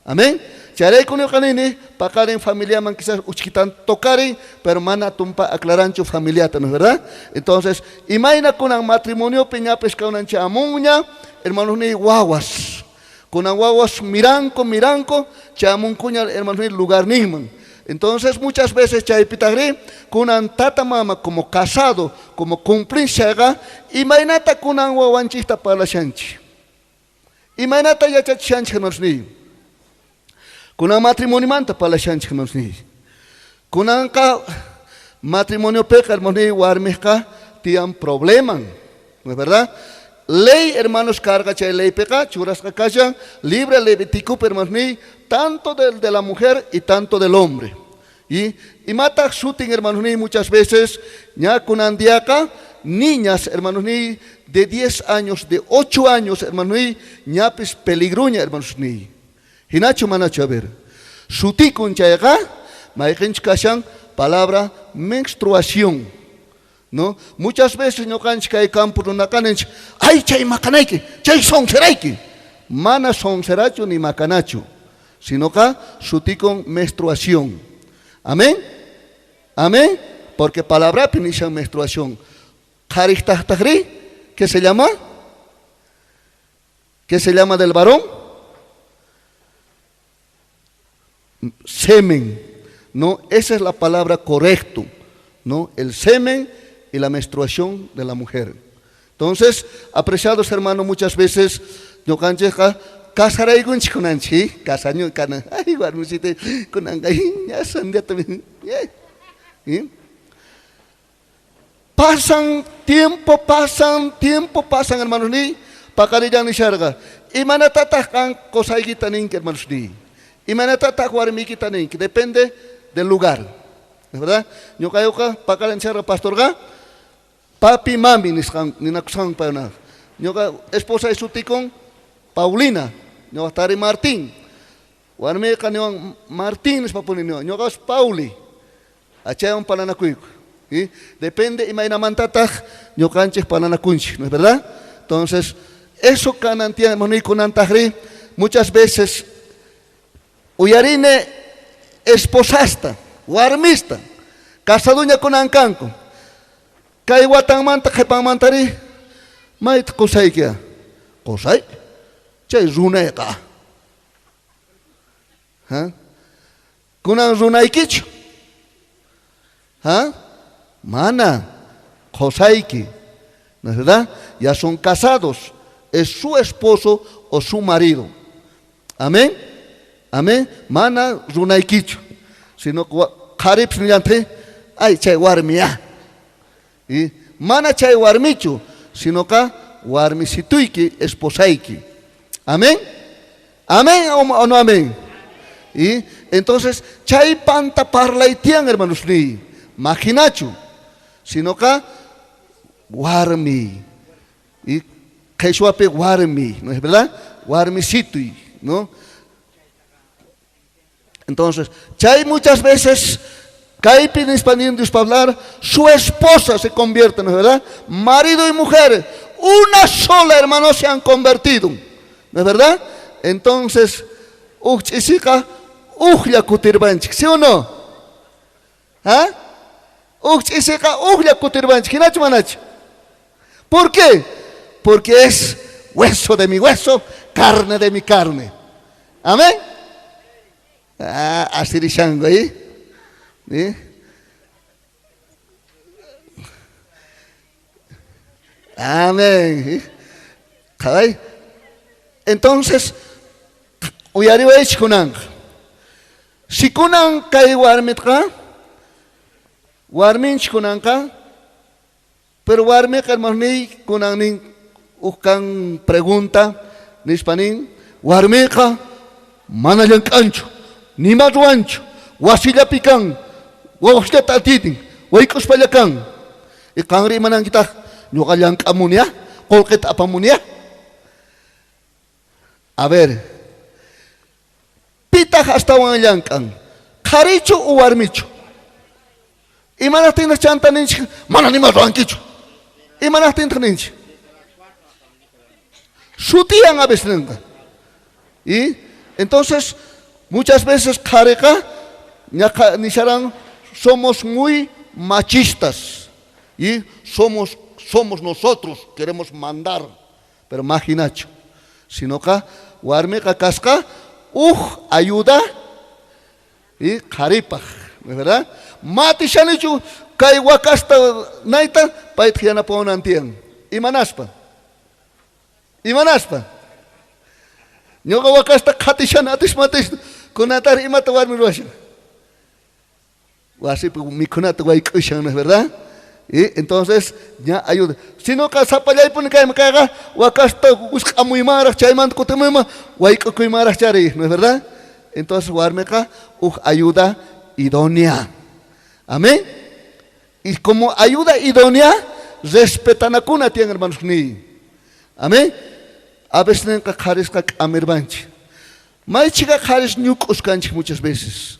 Amén. Chayrayku ñuqa nini, paqarin familiaman quizás uchkitan tocarin, pero mana tumpa aclaranchu familiata, ¿no es verdad? Entonces, imayna kunan matrimoniopi ñapis kawnan chamunña, hermanos ni wawas. Kunan wawas miranko, miranko, chamunkuña, hermanos ni lugar ninman. Entonces, muchas veces chaypitaqri, kunan tata mama como casado, como cumplinchaqa, imaynata kunan wawanchikta parlashanchik. Imaynata yachachishanchik, hermanos ni. Kunan matrimoniomanta parlashanchik, hermanos ni. Kunanqa matrimoniopiqa, hermanos ni, warmiqa tiyan probleman, ¿no es verdad? Ley, hermanos, carga chay leypiqa, churasqa kashan, libre Levítico, hermanos ni, tanto del de la mujer y tanto del hombre. Y imataq sutin, hermanos ni, muchas veces, ña kunan diaqa, niñas, hermanos ni, de 10 años, de 8 años, hermanos ni, ñapis peligroña, hermanos ni. Jinachu manachu, a ver. Sutikun chayqa, mayqinchus kashan palabra menstruación, ¿no? Muchas veces ñuqanchik kay campo runaqa ninchik, ay chay maqanayki, chay sonserayki. Mana sonserachu ni makanachu, sinoqa sutikun menstruación. Amén? Amén? Porque palabrapi nishan menstruación. Qhariqtaqtaqri, ¿qué se llama? ¿Qué se llama del varón? Semen, ¿no? Esa es la palabra correcta, ¿no? El semen y la menstruación de la mujer. Entonces, apreciados hermanos, muchas veces ñuqanchikqa casaraykunchik kunanchik, casaño kana, ay, warmisita, kunanqa, ya sandiata, ¿sí? Pasan tiempo, pasan tiempo, pasan, hermanos, ni paqarillan nisharqa. Imanatataq qan qosaykita ninki, hermanos, ni? Imanatataq warmiykita ninki? Depende del lugar, ¿verdad? Ñuqayuqa paqarin nisharqa pastorqa, papi, mami nisqan, ninakusqan paykunaqa. Ñuqa esposa sutikun Paulina, ñuqa tari Martín. Warmiyqa niwan Martín nispa puni niwan, ñuqapas Pauli. Achaywan palanakuyku. ¿Sí? Depende imaynamantataq ñuqanchik palanakunchik, ¿no es verdad? Entonces, eso kanan tiyan, hermano, kunantajri, muchas veces uyarine esposasta, warmista, casaduña kunankanku. Kay watanmanta qhipanmantari, mayta qusaykiya? Qusay? Chay runayqa. ¿Ha? Kunan runaykichu? ¿Ha? Mana, qusayki, ¿no es verdad? Ya son casados, es su esposo o su marido. Amén? Amén? Mana runaykichu, sino qharipis nillantri, ay chay warmiya. Y mana chay warmichu, sino ka warmisituyki, esposayki. Amén? Amén o no amén? Y entonces chay panta parlaytian, hermanos, ni maginachu, sino ka warmi. Y qheshwapi warmi, ¿no es verdad? Warmisituy, ¿no? Entonces, chay muchas veces kaypi nispa nin Dios pa hablar, su esposa se convierte, ¿no es verdad? Marido y mujer, una sola, hermano, se han convertido, ¿no es verdad? Entonces, uj ch'isiqa ujlla kutirpanchik, ¿sí o no? ¿Ah? Uj ch'isiqa ujlla kutirpanchik, jinachu manachu? ¿Por qué? Porque es hueso de mi hueso, carne de mi carne. Amén. Ah, asirishango ahí. ¿Sí? Amén. ¿Sí? Entonces, uyariwaychik kunanqa. Si kunan kay warmitqa, warminchik kunanqa, pero warmiqa, hermanos, niy, kunan nin, uj kan pregunta, nispa nin, warmiqa mana llank'anchu, nima ruwanchu, wasillapi kan, wawasllata atitin, wayk'uspalla kan. Y qanri imanankitaq, ñuqa llank'amunia, qullqita apamunia. A ver, pitaq astawan llank'an, qharichu o warmichu? Imanaqtintaq chanta ninchik, mana nima ruwankichu? Imanaqtintaq ninchik? Sutiyan a veces ninqa. Y entonces, muchas veces qhariqa, ñaqa nisharan, somos muy machistas. Y somos nosotros, queremos mandar. Pero maginachu. Sino ka warmiqa kasqa, uj ayuda y qharipaj, ¿verdad? Matishanichu kay wakasta nayta payta yanapawanan tiyan. Imanaspa? Imanaspa? Ñuqa wakasta qhatishani atis matis kunatari imata warmi ruwashan. Wasipi mikhunata wayk'ushan, ¿no es verdad? Y entonces ya ayuda. Si no ka sapallaypuni kayman kayqa wakasta wisq'amuymanraj chaymanta kutimuyman wayk'ukuymanraj chari, ¿no es verdad? Entonces warmiqa uj ayuda idónea. Amén. Y como ayuda idónea, Respetanakuna tiyan, hermanos niy. Amén. A veces nenqa qharisqa k'amirvanchik. Maychika qharis ñuk'us kanchik muchas veces.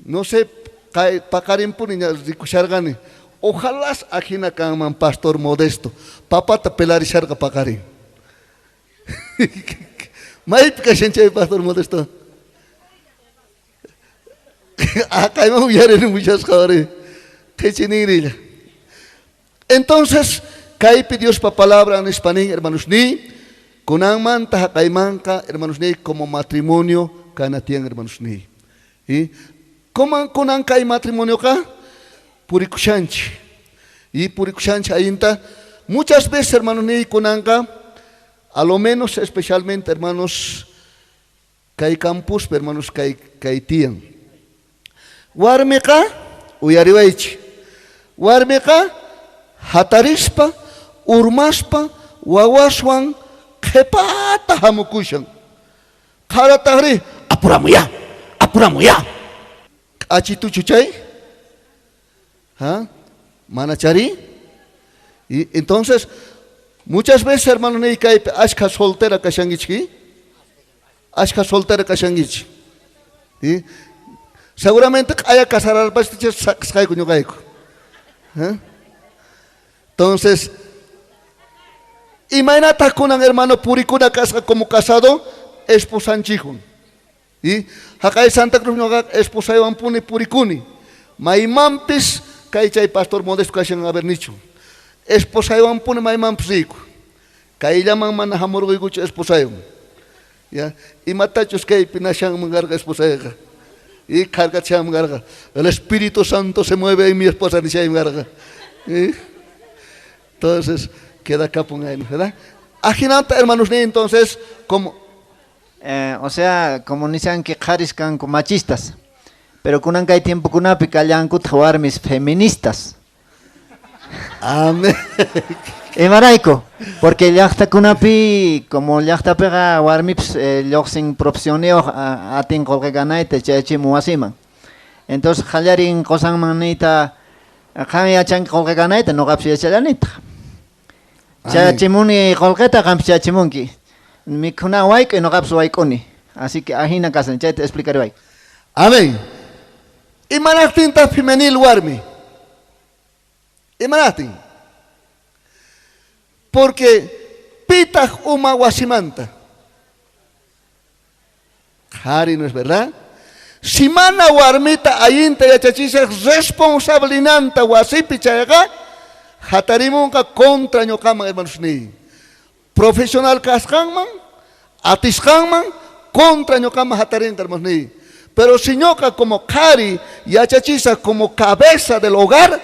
No sé, kay paqarinpuni ña rikusharqani. Ojalá ajina kanman pastor Modesto. Papata pelarisharqa paqarin. Maypi kashan chay pastor Modesto? Kayman uyarini muchasqa ari. Qhichininrilla. Entonces, kaypi Diospa palabra nispa nin, hermanos ni, kunanmanta haqaymanqa, hermanos ni, como matrimonio kana tiyan, hermanos ni. Y como kunan kay matrimonioqa purikushanchik. Y purikushanchik ayinta muchas veces, hermanos ni, kunanqa, a lo menos especialmente, hermanos, kay campuspi, hermanos, kay tiyan. Warmiqa uyariwaychik. Warmiqa hatarispa, urmaspa, wawaswan qhepata hamukushan. Qharatajri apuramuya, apuramuya. K'achituchu chay? ¿Ah? Manachari? Y entonces, muchas veces, hermano, ni kaypi ashkha soltera kashankichik, ashkha soltera kashankichik. ¿Sí? Seguramente q'aya casararpastichis saqsqayku ñuqayku. ¿Ah? Entonces, imaynataq kunan, hermano, purikuna kasqa como casado, esposanchikwan. Y haqay Santa Cruz ñuqa esposaywan puni purikuni. Maymanpis kay chay pastor Modesto kashan a ver nichu. Esposaywan puni maymanpis riyku. Kayllaman mana hamurquykuchu esposaywan. Ya, imatachus kaypi nashanman karqa esposayqa. Y kharkachanman karqa. El Espíritu Santo se mueve en mi esposa nishayman karqa. Y entonces queda kapun ahí, ¿verdad? Ajinata, hermanos, ni entonces como O sea, como nishanki qharis kanku machistas, pero kunan kay tiempokunapi kallankutaq warmis feministas. Amén. Imarayku, porque llaqtakunapi, como llaqtapiqa warmipis lluqsin profesionniyuq atin qullqi ganayta chayachimun wasiman. Entonces qallarin qusanman niyta, qan yachanki qullqi ganayta, nuqapis yachallanitaq. Chayachimuni qullqita, qampis chayachimunki. Mikhuna wayk'uy, nuqapis wayk'uni. Así que ajina kasan, chayta explicariway. Amén. Imanaqtintaq femenil warmi? Imanaqtin? Porque pitaq uma wasimanta. Qhari, ¿no es verdad? Si mana warmita allinta yachachisaq responsabilinanta wasipi chayqa, hatarimunqa contra ñuqaman, hermanos niy. Profesional kasqanman, atisqanman, contra ñuqaman hatarinqa, hermanos niy. Pero si ñuqa como qhari yachachisaq como cabeza del hogar,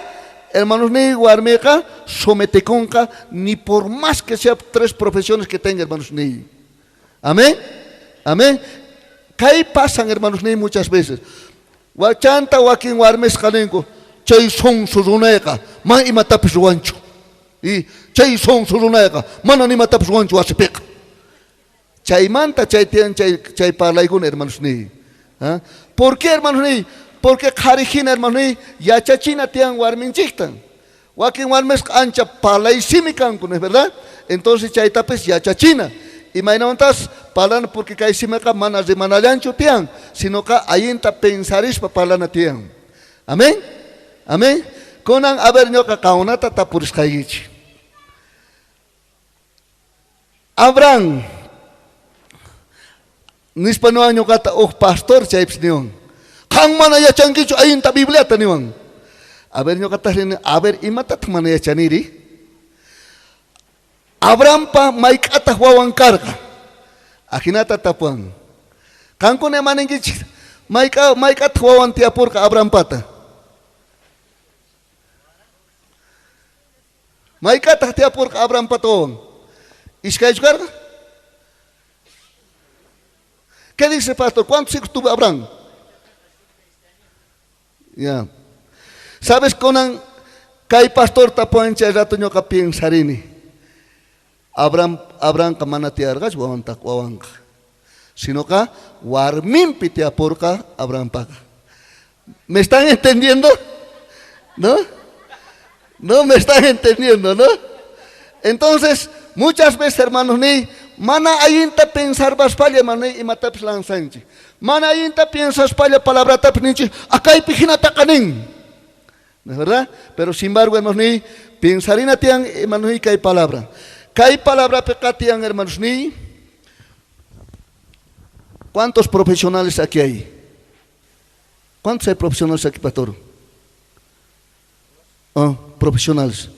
hermanos niy, warmiqa sometikunqa ni por más que sea tres profesiones que tenga, hermanos niy. Amén. Amén. Kay pasan, hermanos niy, muchas veces. Wachanta wakin warmisqa ninku, chay sonso runayqa, mana imatapis ruwanchu. Y chay sonso runayqa, mana imatapis ruwanchu wasipiqa. Chaymanta chay tiyan chay parlaykuna, hermanos niy. ¿Ah? ¿Por qué, hermanos niy? Porque qhari hina, hermanos niy, yachachina tiyan warminchikta. Wakin warmisqa ancha parlaysimi kanku, ¿no es verdad? Entonces chaytapis yachachina. Imaynamantas parlana porque kay simiqa mana rimanallanchu tiyan, sino ka allinta pensarispa parlana tiyan. Amén? Amén? Kunan, a ver, ñuqa qawunata tapurisqaykichik. Abraham nispa niwan ñuqata uj pastor chaypis niwan. Qan mana yachankichu allinta Bibliata niwan. A ver, ñuqataq rini, a ver, imatataq mana yachaniri? Abrahampa mayk'ataq wawan karqa? Ajinata tapuwan. Qankuna ima ninkichik? Mayk'ataq wawan tiyapurqa Abrahampata? Mayk'ataq tiyapurqa Abrahampata wawan? Iskaychu karqa? ¿Qué dice, pastor? ¿Cuántos hijos tuvo Abraham? Ya. ¿Sabes, kunan kay pastor tapuwan chay rato ñuqa piensarini? Abrahamqa mana tiyarqachu wawantaq wawanqa. Sino ka warminpi tiyapurqa Abrahampaqa. ¿Me están entendiendo? ¿No? No me están entendiendo, ¿no? Entonces, muchas veces, hermanos, ni mana allinta pensarpaspalla, hermano, imatapis lanzanchik. Mana allinta piensaspalla palabratapis ninchik, akaypi hinataqa nin. ¿No es verdad? Pero sin embargo, hermanos, ni pensarina tiyan, hermanos, ni kay palabra. Kay palabrapiqa tiyan, hermanos, ni. ¿Cuántos profesionales aquí hay? ¿Cuántos hay profesionales aquí, pastor? Ah, profesionales.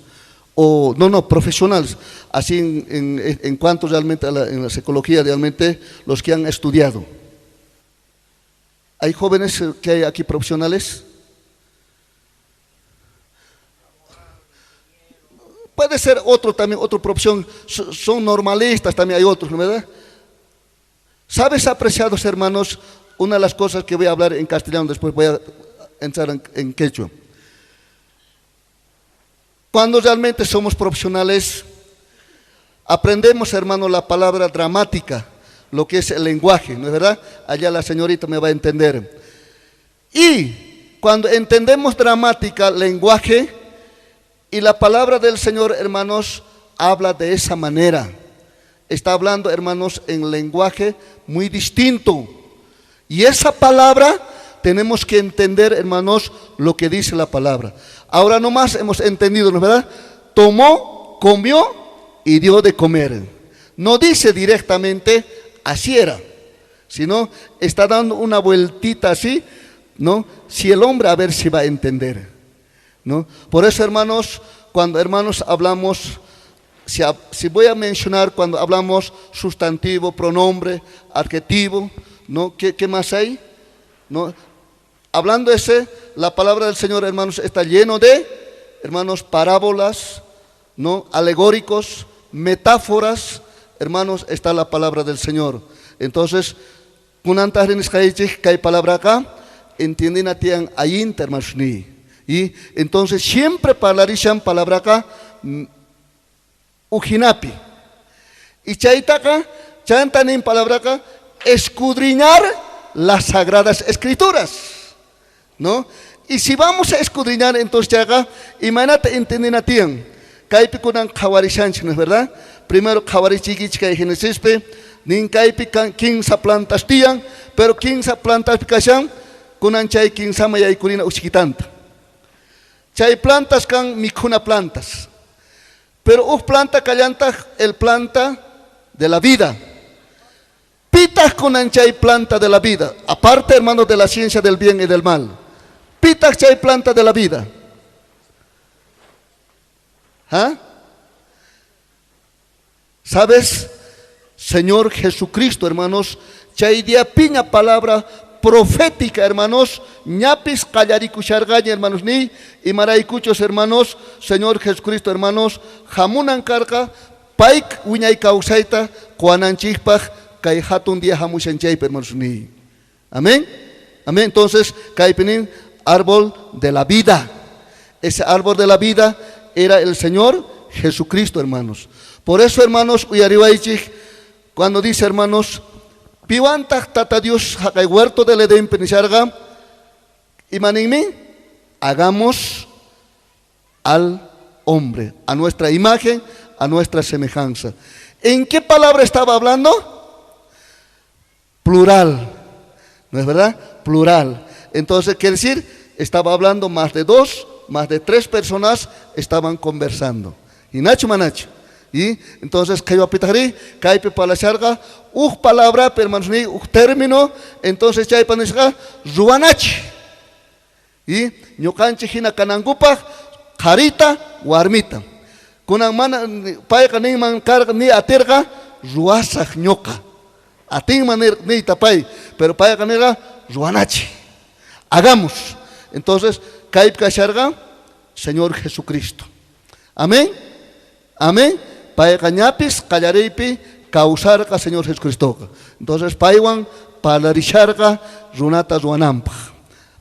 O, no, no, profesionales. Así en cuanto realmente a la, en la psicología, realmente los que han estudiado. ¿Hay jóvenes que hay aquí profesionales? Puede ser otro también, otra profesión. Son normalistas, también hay otros, ¿no verdad? ¿Sabes, apreciados hermanos? Una de las cosas que voy a hablar en castellano, después voy a entrar en quechua. Cuando realmente somos profesionales, aprendemos, hermano, la palabra dramática, lo que es el lenguaje, ¿no es verdad? Allá la señorita me va a entender. Y cuando entendemos dramática, lenguaje, y la palabra del Señor, hermanos, habla de esa manera. Está hablando, hermanos, en lenguaje muy distinto. Y esa palabra tenemos que entender, hermanos, lo que dice la palabra. Ahora nomás hemos entendido, ¿no es verdad? Tomó, comió y dio de comer. No dice directamente así era, sino está dando una vueltita así, ¿no? Si el hombre a ver si va a entender, ¿no? Por eso, hermanos, cuando hermanos hablamos, si voy a mencionar cuando hablamos sustantivo, pronombre, adjetivo, ¿no? ¿Qué más hay? ¿No? Hablando ese, la palabra del Señor, hermanos, está lleno de, hermanos, parábolas, ¿no? Alegóricos, metáforas, hermanos, está la palabra del Señor. Entonces, kunantaj nisqaychik kay palabra acá, entienden a tian allinta, hermanos, ni. Y entonces siempre parlarishan palabra acá, ujinapi. Y chaytaqa, chantanin palabra acá, escudriñar las sagradas escrituras, ¿no? Y si vamos a escudriñar, entonces chayqa, imaynata entendina tiyan. Kaypi kunan qhawarishanchik, ¿no es verdad? Primero qhawarichiykichik kay Génesispi, nin kaypi kan kinsa plantas tiyan, pero kinsa plantas kashan, kunan chay kinsama yaykurina uchikitanta. Chay plantas kan mikhuna plantas. Pero uj planta kallantaj el planta de la vida. Pitaq kunan chay planta de la vida. Aparte, hermanos, de la ciencia del bien y del mal. Pitaq chay planta de la vida. ¿Ah? ¿Sabes? Señor Jesucristo, hermanos, chay día piña palabra profética, hermanos, ñapis qallarikucharqaña, hermanos, ni imaraykuchos, hermanos, Señor Jesucristo, hermanos, hamunan karqa, payk wiñay kawsayta quwananchikpaq kay hatun día hamushan chaypi, hermanos, ni. Amén. Amén. Entonces, kaypi nin árbol de la vida. Ese árbol de la vida era el Señor Jesucristo, hermanos. Por eso, hermanos, uyariwaychik, cuando dice, hermanos, piwantaq tata Dios haqay huerto del Edén penisharqa, imaninmi, hagamos al hombre, a nuestra imagen, a nuestra semejanza. ¿En qué palabra estaba hablando? Plural, ¿no es verdad? Plural. Entonces, quiere decir, estaba hablando más de dos, más de tres personas estaban conversando. Y Nacho Manacho. Y entonces, kaywapitajri, kaypi palasharqa, uj palabra, hermanos, ni uj término, entonces chay panisqa, ruwanachi. Y ñuqanchik hina kanankupaq, qharita, warmita. Kunan mana, payqa ninman karqa, ni atirqa, ruwasaq ñuqa. Atinman niyta pay, pero payqa nirqa, ruwanachi. Hagamos. Entonces, kaypi kasharqa, Señor Jesucristo. Amén. Amén. Payqa ñapis qallariypi kawsarqa Señor Jesucristoqa. Entonces, paywan parlarisharqa runata ruwananpaq,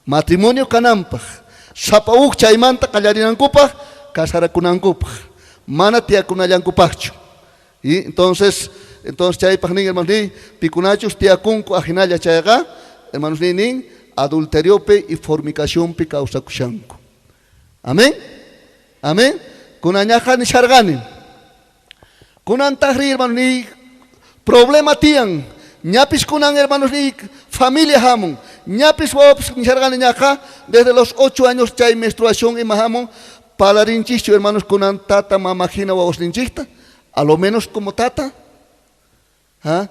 matrimonio kananpaq, sapa uj chaymanta qallarinankupaq, casarakunankupaq, mana tiyakunallankupaqchu. Y entonces chaypaq nin, hermanos, nin, pikunachus tiyakunku ajinalla chayqa, hermanos, nin, nin, adulteriopi y fornicacionpi kawsakushanku. Amén. Amén. Kunañaqa nisharqani. Kunantajri, hermanos niy, problema tiyan. Ñapis kunan, hermanos niy, familia hamun. Ñapis wawapis nisharqani ñaqa desde los 8 años chay menstruación ima hamun. Parlarinchischu, hermanos, kunan tata mama hina wawasninchikta. A lo menos como tata. ¿Ah?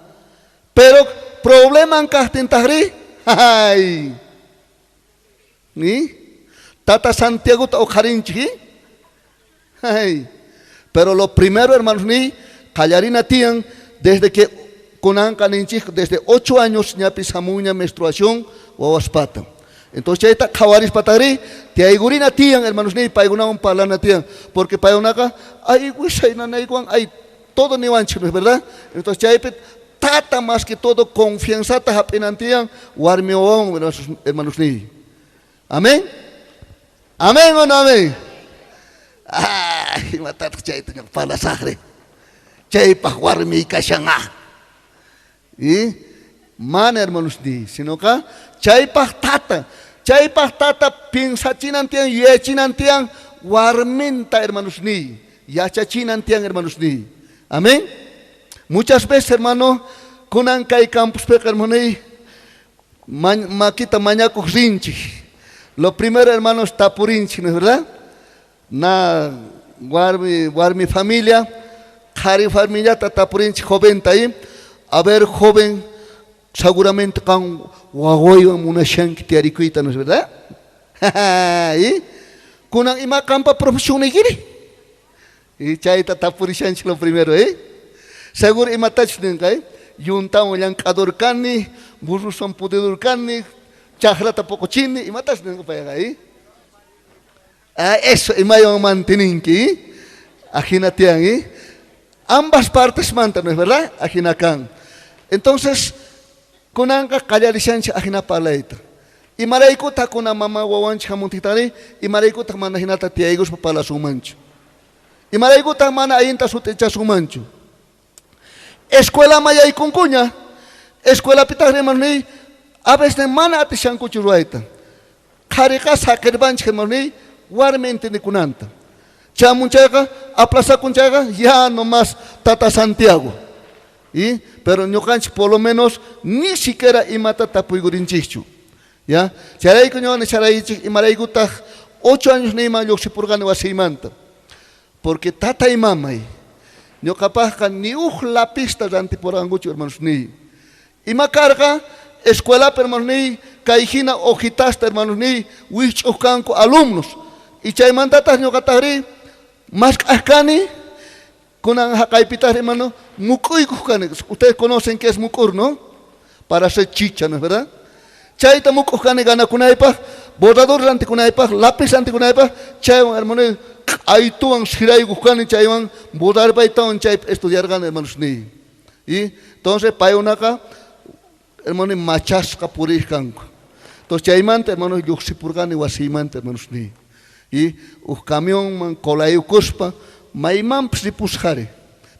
Pero problema kajtintajri, ay. Ni? Tata Santiago ta oqharinchik, ay. Pero lo primero, hermanos, ni qallarina tiyan desde que kunanqa ninchik desde 8 años ñapis hamuña menstruación wawaspata. Entonces chayta qhawarispataqri tiyaygurina tiyan, hermanos, ni paykunawan parlana tiyan, porque paykunaqa ay wisay nanaykuwan ay todo niwanchik, ¿no es verdad? Entonces chaypi tata más que todo confianzata hap'inan tiyan warmi wawan, hermanos ni. Amén. Amén o no amén. Ay, imatataq chayta ñuqa parlasaqri. Chaypaq warmi kashan. Y mana, hermanos ni, sino ka chaypaq tata, chaypaq tata piensachinan tiyan, yuyachinan tiyan warminta, hermanos ni, yachachinan tiyan, hermanos ni. Amén. Muchas veces, hermano, kunan kay campuspiqa, hermano, makita mañakuq rinchik. Lo primero, hermanos, tapurinchik, ¿no es verdad? Na warmi, warmi familia, qhari familiata tapurinchik joventa ahí. A ver, joven, seguramente qan wawaywan munashanki tiyarikuyta, ¿no es verdad? ¿Y? Kunan ima qampa profesionniyki? Y chayta tapurishanchik lo primero, ¿eh? Seguro imatachus ninqa, ¿eh? Yuntawan llank'ador kani, burruswan pudidor kani, chajrata poqochini, imatachus ninqa payqa, ¿eh? Ah, eso, imaywan manteninki, ¿eh? Ajina tiyan, ¿eh? Ambas partes manta, ¿no es verdad? Ajina kan. Entonces, kunanqa qallarishanchik ajina parlayta. Imaraykutaq kuna mama wawanchik hamuntitari, imaraykutaq mana hinata tiyaykuspa parlasunmanchu. Imaraykutaq mana allinta sut'ichasunmanchu. Escuela mayaykunkuña, escuelapitaq hermano, a veces mana atishankuchu ruwayta. Qhariqa saqirpanchik, hermano, warmi entendikunanta. Chamun chayqa, aplazakun chayqa, ya nomás Tata Santiago. ¿Y? Pero ñuqanchik por lo menos ni siquiera imata tapuykurinchikchu. ¿Ya? Chayrayku ñuqa nisharaychik imaraykutaq 8 años niyman lluqsipurqani wasiymanta. Porque tata y mamay ñuqapaqqa ni uj lapista rantipurqankuchu, hermanos niy. Ima karqa escuelapi, hermanos niy, kay hina hojitasta, hermanos niy, wich'uq kanku alumnos. Y chaymantataq ñuqataqri mask'aq kani, kunan haqaypitaq, hermano, muk'uykuq kani. Ustedes conocen qué es muk'ur, ¿no? Para hacer chicha, ¿no es verdad? Chayta muk'uq kani ganakunaypaq, borrador rantikunaypaq, lápiz rantikunaypaq, chaywan, hermano, aytuwan siraykuq kani, chaywan borrarpaytawan chaypi estudiarqani, hermanos niy. Y entonces paykunaqa, hermano, machasqa puriq kanku. Entonces chaymanta, hermano, lluqsipurqani wasiymanta, hermanos niy. Y uj camionman colayukuspa maymanpis ripusqari.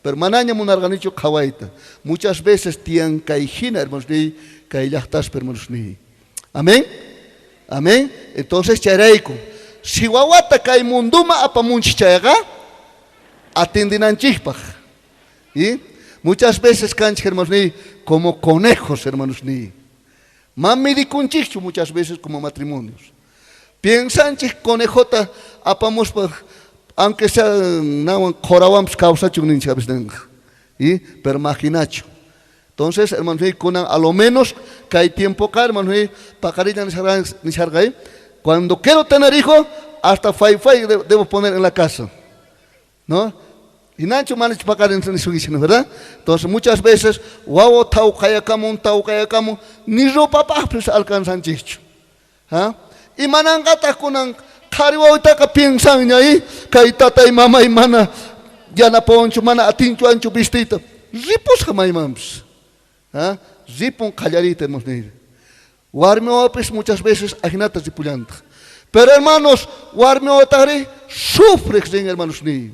Pero manaña munarqanichu qhawayta. Muchas veces tiyan kay hina, hermanos niy, kay llaqtaspa, hermanos niy. Amén. Amén. Entonces chayrayku, si wawata kay munduma apamunchik chayqa, atendinanchikpaq. Y muchas veces kanchik, hermanos niy, como conejos, hermanos niy. Mamidikunchikchu muchas veces como matrimonios. Piensanchik conejota apamuspa, aunque sea nawan qhorawanpis kawsachun ninchik a veces ninqa. Y pero imaginachu. Entonces, hermanos niy, kunan a lo menos kay tiempo ka, hermanos niy, paqarilla nisharqay, cuando quiero tener hijo, hasta fai fai debo poner en la casa, ¿no? Y Nacho manich paqarin nisunkichik, ¿no es verdad? Entonces, muchas veces, wawa tawqayakamun, tawqayakamun, ni ropapaqpis alcanzanchikchu. ¿Ah? Y mananqataq kunan qhari wawitaqa piensanña, ¿eh? Kay tatay mamay mana yanapawanchu, mana atinchu anchu vistiyta. Ripusqa maymanpis. ¿Ah? Ripun qallariyta, hermanos niy. Warmi wawapis muchas veces ajinata ripullantaq. Pero hermanos, warmi wawataqri sufre rin, hermanos niy.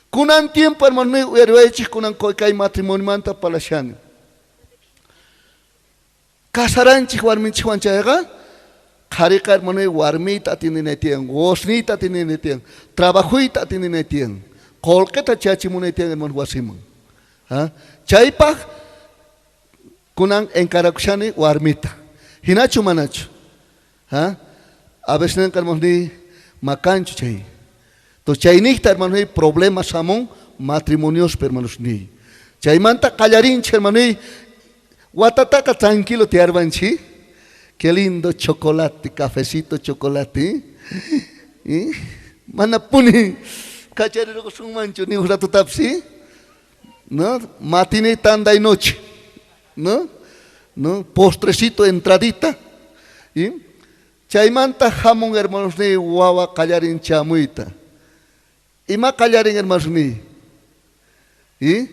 Kunan tiempo, hermanos niy, uyariwaychik kunan kay matrimoniomanta parlashani. Casaranchik warminchikwan chayqa, Qhariqa, hermano, warmiyta atiendinay tiyan, wawasniyta atiendinay tiyan, trabajoyta atiendinay tiyan, qolqeta chachimunay tiyan, hermano, wasiman. Chaypaj kunan enkarakushani warmita. Hinachu manachu? A veces nenqa, hermano, ni makanchu chay. Entonces chaynijta, hermano, ni problemas hamun matrimonios, hermanos, ni. Chaymanta qallarinchik, hermano, ni watataqa tranquilo tiyarbanchik. Qué lindo chocolate, cafecito, chocolate. ¿Eh? Mana puni kacharirqusunmanchu ni un rato tapsi. ¿No? Matiné, tanda y noche. ¿No? ¿No? Postrecito, entradita. ¿Y? Chaymanta hamun, hermanos, ni wawa qallarin chamuyta. Ima qallarin, hermanos, ni. ¿Y?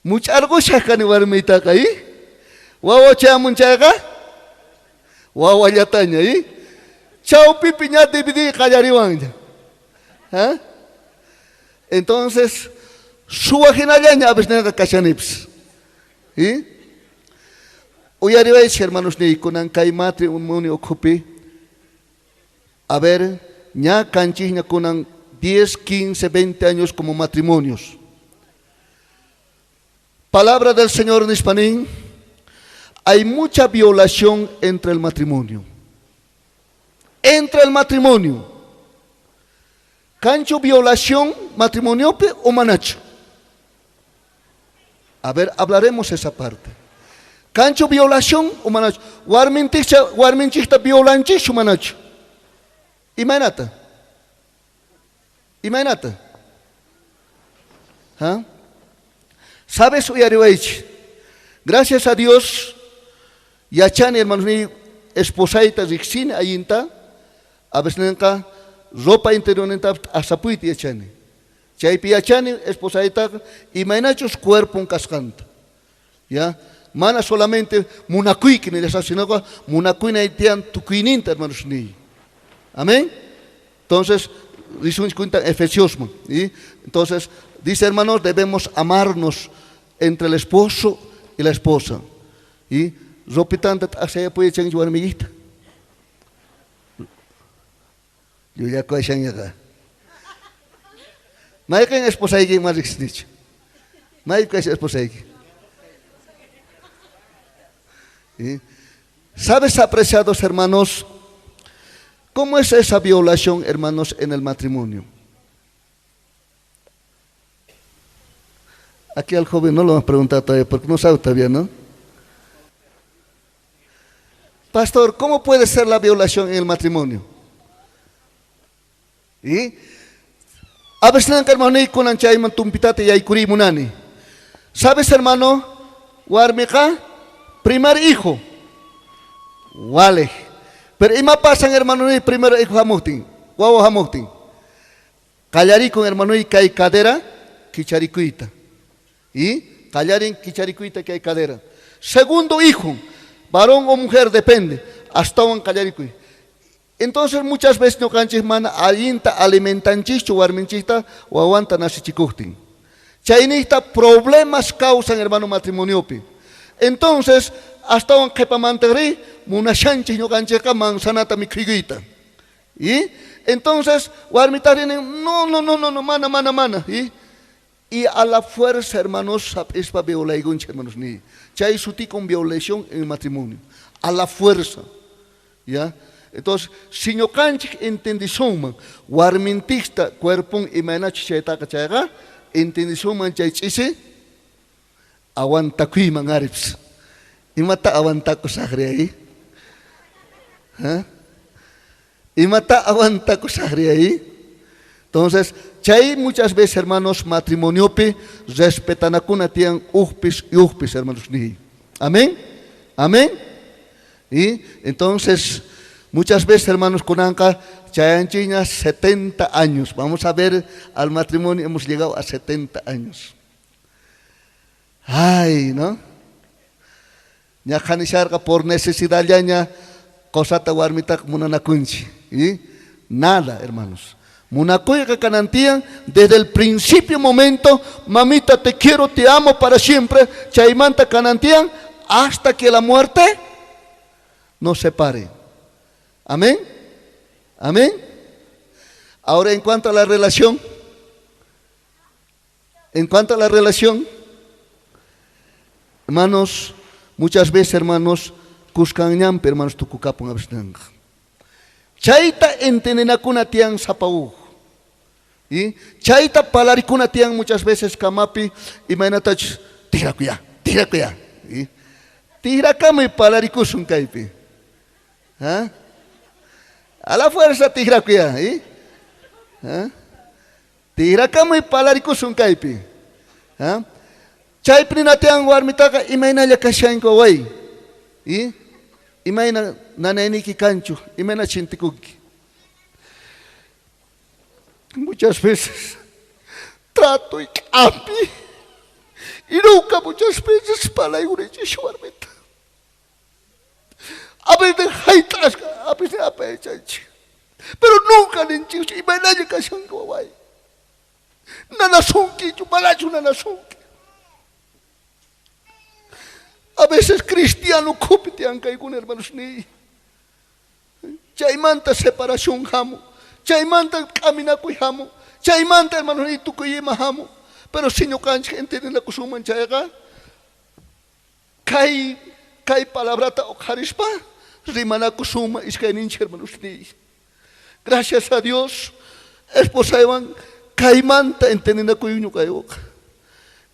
Much'arqushaq kani warmiytaqa, ¿y? Wawa chamun chayqa? Wawallataña, ¿y? Chawpipi ña dividir qallariwanña. ¿Ah? Entonces, suwa hinallaña a veces nenqa kashanipis. ¿Y? Uyariwaychik, hermanos, ni kunan kay matrimonio ukhupi. A ver, ña kanchikña kunan 10, 15, 20 años como matrimonios. Palabra del Señor nispanín, hay mucha violación entre el matrimonio. Entre el matrimonio. Kanchu violación matrimoniopi o manachu? A ver, hablaremos esa parte. Kanchu violación o manachu? Warminchikta violanchikchu manachu? Imaynata? Imaynata? ¿Ah? ¿Sabes, uyariwaychik? Gracias a Dios, yachani, hermanos, ni esposayta riqsini allinta, a veces nenqa ropa interiorninta asapuyta yachani. Chaypi yachani esposayta imaynachus cuerpon kasqanta. ¿Ya? Mana solamente munakuyki nillasqa, sino que munakuynay tiyan tukuyninta, hermanos, ni. Amén. Entonces, dice un cuenta Efesios, ¿sí? Entonces, dice, hermanos, debemos amarnos entre el esposo y la esposa. ¿Y? Ropitanta t'asaya puyachanki warmillita. Llullakuashanñaqa. Mayqin esposayki ima riqsinichu? Mayqa esposayki? ¿Sí? ¿Sabes, apreciados hermanos, cómo es esa violación, hermanos, en el matrimonio? Aquí al joven no lo hemos preguntado todavía, porque no sabe todavía, ¿no? Pastor, ¿cómo puede ser la violación en el matrimonio? ¿Y? A veces, hermano, kunan chayman tumpitata yaykuri munani. ¿Sabes, hermano? Warmiqa, primer hijo. Wale. Pero ima pasan, hermano, ni primer hijo hamuktin, wawa hamuktin. Qallarikun, hermano, y kay cadera, kicharikuyta. ¿Y? Qallarin kicharikuyta kay cadera. Segundo hijo, varón o mujer, depende. Astawan qallarikuy. Entonces muchas veces ñuqanchik mana allinta alimentanchikchu warminchikta wawanta nasichikuktin. Chaynijta problemas causan, hermano, matrimoniopi. Entonces, astawan qhipamantaqri munashanchik ñuqanchikqa manzanata mikhuyta. ¿Y? Entonces, warmitari nin, no, no, no, no, no, mana, mana, mana. ¿Y? Y a la fuerza, hermanos, sap'ispa violaykunchik, hermanos, ni. Chay sutikun violación en el matrimonio. A la fuerza. ¿Ya? Entonces, si ñuqanchik entendisunman, warmintikta cuerpon imaynachus chaytaqa chayqa, entendisunman chay ch'isi, aguantakuyman aripis. Imata aguantakusaqri ahí? ¿Ah? Imata aguantakusaqri ahí? Entonces, chay muchas veces, hermanos, matrimoniopi respetanakuna tiyan ujpis y ujpis, hermanos, ni. Amén. Amén. Y entonces, muchas veces, hermanos, kunanqa chayanchiña 70 años. Vamos a ver, al matrimonio hemos llegado a 70 años. Ay, ¿no? Ña qanisharqa por necesidad llaña qosata warmitaqa munanakunchik. ¿Y? Nada, hermanos. Munakuyqa kanantiyan desde el principio momento, mamita, te quiero, te amo para siempre, chaymanta kanantiyan hasta que la muerte nos separe. Amén. Amén. Ahora en cuanto a la relación, en cuanto a la relación, hermanos, muchas veces, hermanos, kuskanñanpi, hermanos, tukukapun a. Chayta entendenakuna tiyan sapa uj. Y chayta palarikuna tiyan muchas veces kamapi imaynatachus tirakuya, tirakuya. Y tirakama palarikusun kaypi. ¿Ah? A la fuerza tirakuya. ¿Y? ¿Ah? Tirakama palarikusun kaypi. ¿Ah? Chaypi natiyan warmitaqa imaynalla kashanki waway. ¿Y? Imayna nanayniyki kanchu, imayna chintikunki. Muchas veces trato y k'ampi y nunca muchas veces palaykunichis warmita. A veces hayt'asqa, a veces apaychanchik. Pero nunca ninchikchu imaynalla kashanki waway. Nanasunkichu, manachu nanasunki. A veces cristiano ukhupi tiyan kaykuna, hermanos niy. Chaymanta separación hamu, chaymanta k'aminakuy hamu, chaymanta, hermanos niy, tukuy ima hamu. Pero si ñuqanchik entendenakusunman chayqa, kay, kay palabrata uqharispa rimanakusunman iskayninchik, hermanos niy. Gracias a Dios, esposaywan kaymanta entendenakuy ñuqaykuqa.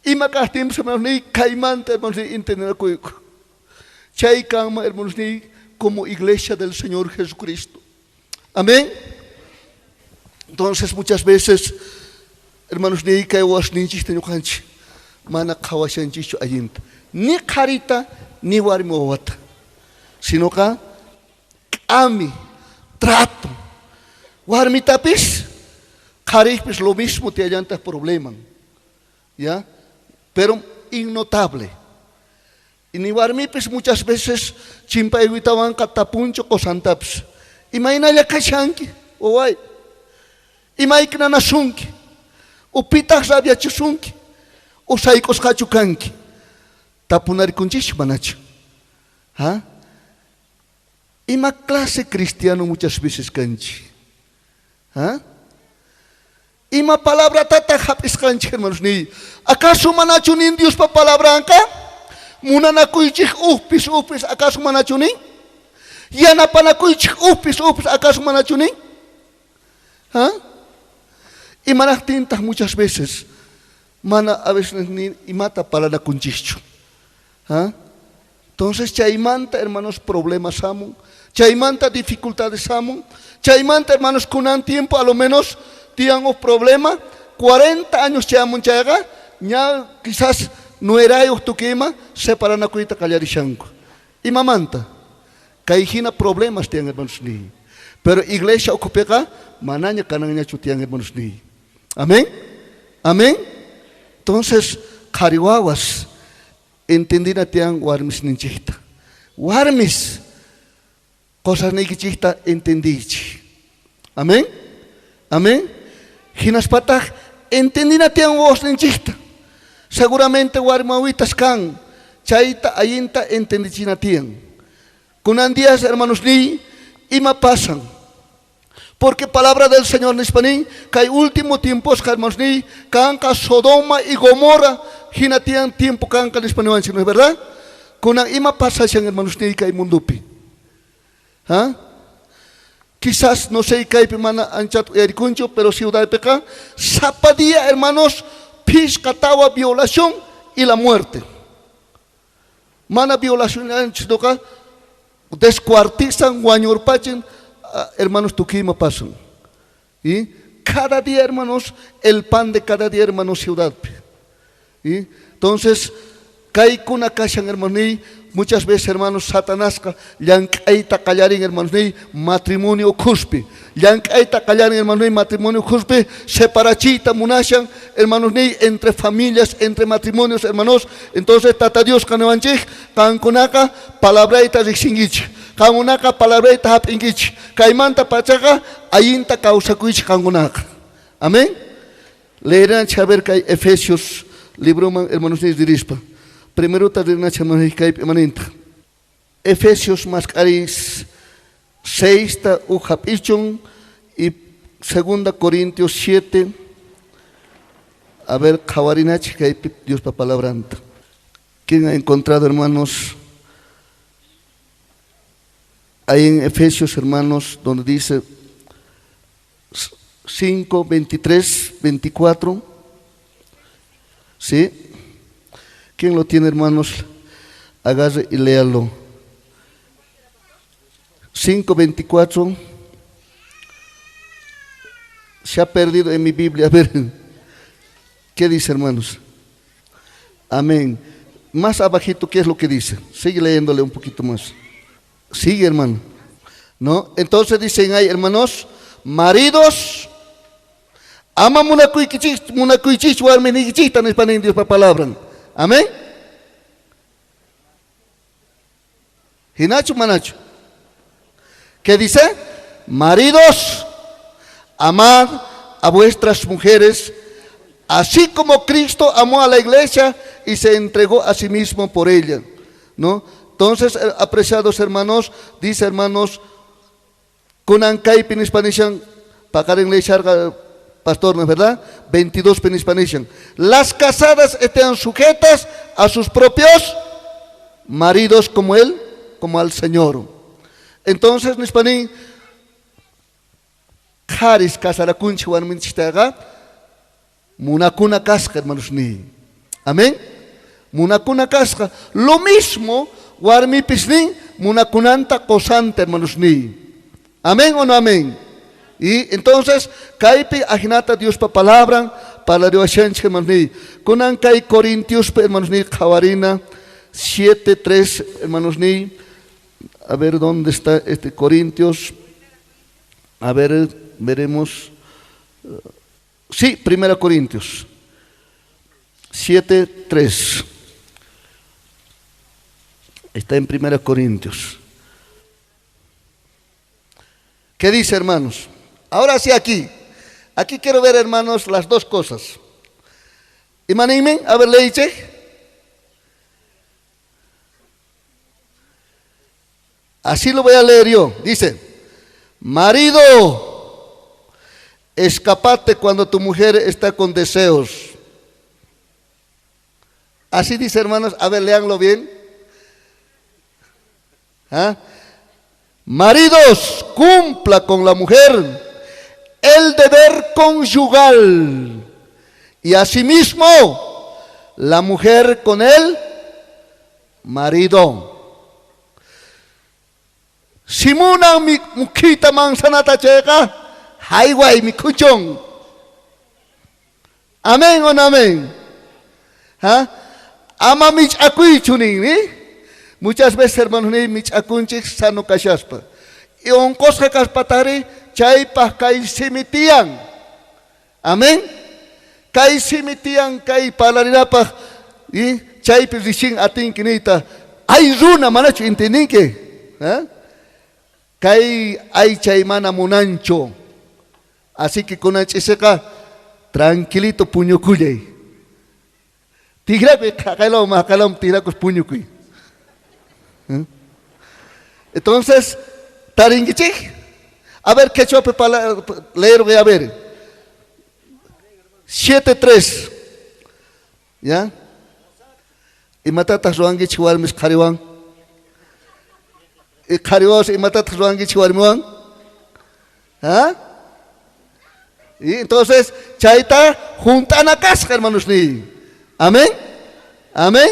Ima kaqtinpis, hermanos niy, kaymanta, hermanos niy, entendenakuyku. Chay kanman, hermanos niy, como iglesia del Señor Jesucristo. Amén. Entonces muchas veces, hermanos niy, kay wawasninchikta ñuqanchik mana qhawashanchikchu allinta. Ni qharita, ni warmi wawata. Sinoqa k'ami, trato. Warmitapis, qharipis lo mismo tiyallantaq probleman. ¿Ya? Pero innotable. Y ni warmipis muchas veces chimpaywitawanqa tapunchu qosantapis. Imaynalla kashanki, waway. Imayki nanasunki. Upitaq rabiachisunki. Usayk'usqachu kanki. Tapunarikunchikchu manachu. ¿Ah? Ima clase cristiano muchas veces kanchik. ¿Ah? Ima palabratata hap'isqanchik, hermanos niy. ¿Acaso manachu nin Diospa palabranqa? Munanakuychik ujpis ujpis, ¿acaso manachu nin? Yanapanakuychik ujpis ujpis, ¿acaso manachu nin? ¿Ah? Imanaqtintaq muchas veces mana a veces ni imata parlanakunchikchu. ¿Ah? Entonces chaymanta, hermanos, problemas hamun, chaymanta dificultades hamun, chaymanta, hermanos, kunan tiempo a lo menos tiyan uj problema, 40 años chayamun chayqa, ña quizás nuerayuq tukuy ima separanakuyta qallarishanku. Imamanta? Kay hina problemas tiyan, hermanos niy. Pero iglesia ukhupiqa manaña kananñachu tiyan, hermanos niy. Amén. Amén. Entonces, qhari wawas entendina tiyan warmisninchikta. Warmis qosasniykichikta entendiychik. Amén. Amén. Hinaspataq entendina tiyan wawasninchikta. Seguramente warmi wawitas kan, chayta allinta entendichina tiyan. Kunan días, hermanos niy, ima pasan. Porque palabra del Señor nispa nin, kay último tiempos, hermanos niy, kanqa Sodoma y Gomorra, hina tiyan tiempo kanqa nispa niwanchik, ¿no es verdad? Kunan ima pasashan, hermanos niy, kay mundupi. ¿Ah? Quizás, no sé, kaypi mana anchata uyarikunchu, pero ciudadpiqa, sapa día, hermanos, phishqa tawa violación y la muerte. Mana violación anchitoqa descuartizan, wañurpachin, hermanos, tukuy ima pasan. Y cada día, hermanos, el pan de cada día, hermanos, ciudadpi. Y entonces, kaykuna kashan, hermanos, niy, muchas veces, hermanos, Satanasqa llank'ayta qallarin, hermanos, niy, matrimonio ukhuspi. Llank'ayta qallarin, hermanos, niy, matrimonio ukhuspi, separachiyta munashan, hermanos, niy, entre familias, entre matrimonios, hermanos. Entonces, Tata Dios qaniwanchik, qankunaqa palabrayta riqsinkichik. Qankunaqa palabrayta hap'inkichik. Kaymanta pachaqa allinta kawsakuychik qankunaqa. Amén. Leeranchik a ver kay Efesios libroman, hermanos, niy, ririspa. Primero rinachik, hermanos, kaypi imaninta. Efesios mask'aris 6ta uj jap'ichun y 2 Corintios 7. A ver, qhawarinachej kaypi Diospa palabranta. ¿Quién ha encontrado, hermanos? Ahí en Efesios, hermanos, donde dice 5, 23, 24. ¿Sí? ¿Quién lo tiene, hermanos? Agarre y léalo. 5, 24. Se ha perdido en mi Biblia. A ver, ¿qué dice, hermanos? Amén. Más abajito, ¿qué es lo que dice? Sigue leyéndole un poquito más. Sigue, hermano. ¿No? Entonces dicen ahí, hermanos, maridos, ama munakuychis warminiykichista nispa nin Diospa palabran. Amén. Jinachu manachu. ¿Qué dice? Maridos, amad a vuestras mujeres, así como Cristo amó a la iglesia y se entregó a sí mismo por ella. ¿No? Entonces, apreciados hermanos, dice hermanos, kunan kaypi nispa nishan, paqarin leysharqa pastor, ¿no es verdad? 22 nispa nishan. Las casadas estén sujetas a sus propios maridos como él, como al Señor. Entonces, nispa nin, qharis kasarakunchej warminchiktaqa munakuna kasqa, hermanos ni. Amén. Munakuna kasqa. Lo mismo warmipis nin munakunanta qosanta, hermanos ni. Amén o no amén. Y entonces, kaypi ajinata Diospa palabra, parlariwashanchej, hermanos ni. Kunan kay Corintios, hermanos ni, qhawarina 7, 3, hermanos ni. A ver dónde está este Corintios. A ver, veremos. Sí, 1 Corintios 7, 3. Está en 1 Corintios. ¿Qué dice, hermanos? Ahora sí, aquí. Aquí quiero ver, hermanos, las dos cosas. Imanimen, a ver, leiche. Así lo voy a leer yo. Dice, marido, escapate cuando tu mujer está con deseos. Así dice, hermanos, a ver, léanlo bien. ¿Ah? Maridos, cumpla con la mujer el deber conyugal, y asimismo la mujer con el marido. Si munan mi mukhita manzanata chayqa, hayway mikhuchun. Amén o no amén. ¿Ah? Ama mich'akuychu nin, ¿eh? Muchas veces, hermanos, ni mich'akunchik sano kashaspa. Y onqosqa kaspatari chaypaj kay simi tiyan. Amén. Kay simi tiyan kay parlarinapaj y chaypi rishin atinki niyta. Ay runa manachu entendinki. ¿Eh? Kay aychay mana munanchu. Así que kunan ch'iseqa tranquilito puñukullay. Tigrakuy qhaqaylaw maqaylaw tigrakus puñukuy. ¿Eh? Entonces, tarinkichik. A ver, quechuapi leer, voy a ver. 7:3. ¿Ya? Imatataq ruwankichik warmis qhariwan? Y qhariwawas imatataq ruwankichik warmiwan? ¿Ah? Y entonces, chayta junt'ana kasqa, hermanos ni. Amén. Amén.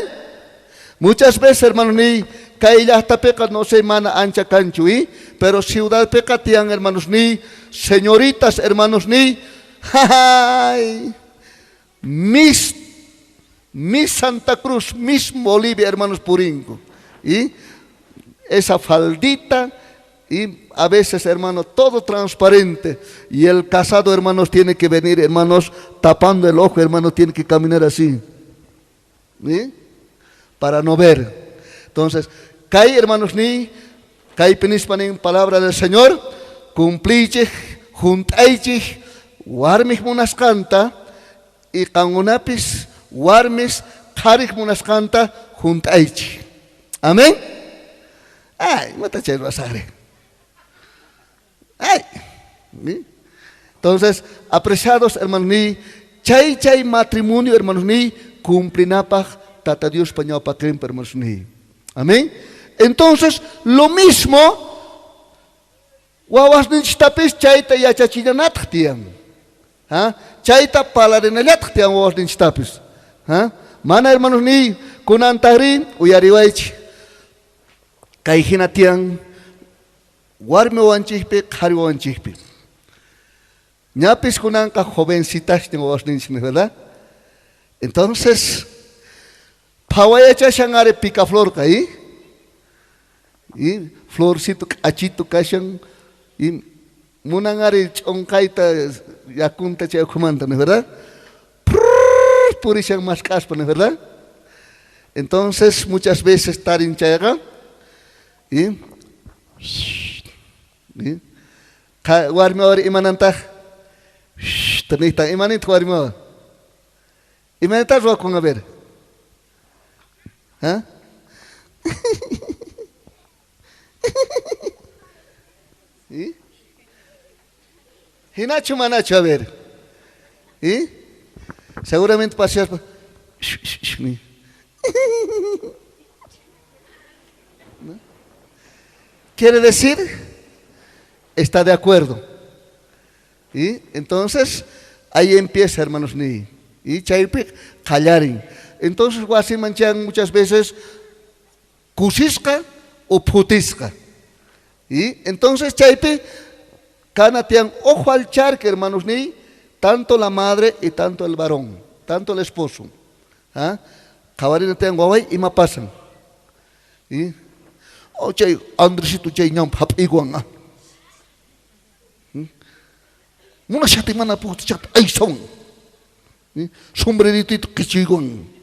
Muchas veces, hermanos ni, kay llaqtapiqa no sé mana ancha kanchu, ¿eh? Pero ciudadpiqa tiyan, hermanos ni, señoritas, hermanos ni, ay, mis Santa Cruz, mis Bolivia, hermanos purinco, ¿y? Esa faldita y a veces, hermano, todo transparente. Y el casado, hermanos, tiene que venir, hermanos, tapando el ojo, hermano, tiene que caminar así, ¿sí? Para no ver. Entonces, kay, hermanos, ni, kay pinispa nin palabra del Señor, cumplichej, juntaychej, warmij munasqanta, y qankunapis warmis qharij munasqanta juntaychej. Amén. Ay, imata chay ruwasaqri. Ay. Entonces, apreciados hermanos ni, chay chay matrimonio hermanos ni, cumplinapaj Tata Dios ñawpaqenpi hermanos ni. Amén. Entonces, lo mismo wawasninchiktapis chayta yachachillanataj tiyan. ¿Ah? Chayta palarinallataj tiyan wawasninchiktapis. ¿Ah? Mana hermanos ni, kunantajrí uyariwaychik. Kay hina tiyan warmi wawanchikpi, qhari wawanchikpi. Ñapis kunanqa jovencitasña wawasninchik, ¿verdad? Entonces, phawayachashan ari picaflorqa, ¿y? Y florcito k'achitu kashan, y munan ari ch'onqayta yakunta chay ukhumanta, ¿no es verdad? Prrrr, purishan mask'aspa, ¿no es verdad? Entonces, muchas veces tarin chayqa, y, y warmi wawari imanantaj? Niyta, imanintaq warmi wawa? Imanintaq ruwakun, a ver? ¿Ah? ¿Y? Hinachu manachu, a ver. ¿Y? Seguramente paseaspa. ¿No? Quiere decir, está de acuerdo. ¿Y? Entonces, ahí empieza, hermanos, ni. Y chaypi qallarin. Entonces, wasiman chan muchas veces kusisqa o phutisqa. Y entonces chaypi kana tiyan ojo al charque, hermanos, ni tanto la madre y tanto el varón, tanto el esposo. ¿Ah? Qhawarina tiyan waway ima pasan. Y oh, chay Andresito chay ñanpa hap'iykuwan, ah. Munashati mana puqtichata aysawan. Sombreritito qichuykuwan.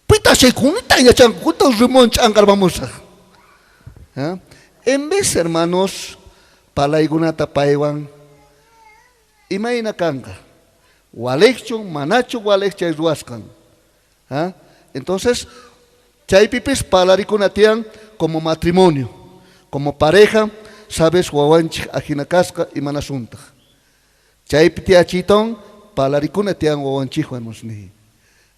Pita chaykunita yachanku, kunta rimón ch'anqarpamusaj. ¿Ah? En vez, hermanos, palaykunata paywan imayna kanqa? Walejchu, manachu walej chay ruwasqan. ¿Ah? Entonces, chaypipis palarikuna tiyan como matrimonio, como pareja, sabes wawanchik ajina kasqa imanasuntaq. Chaypi tiyachiton palarikuna tiyan wawanchikwan, hermanos ni.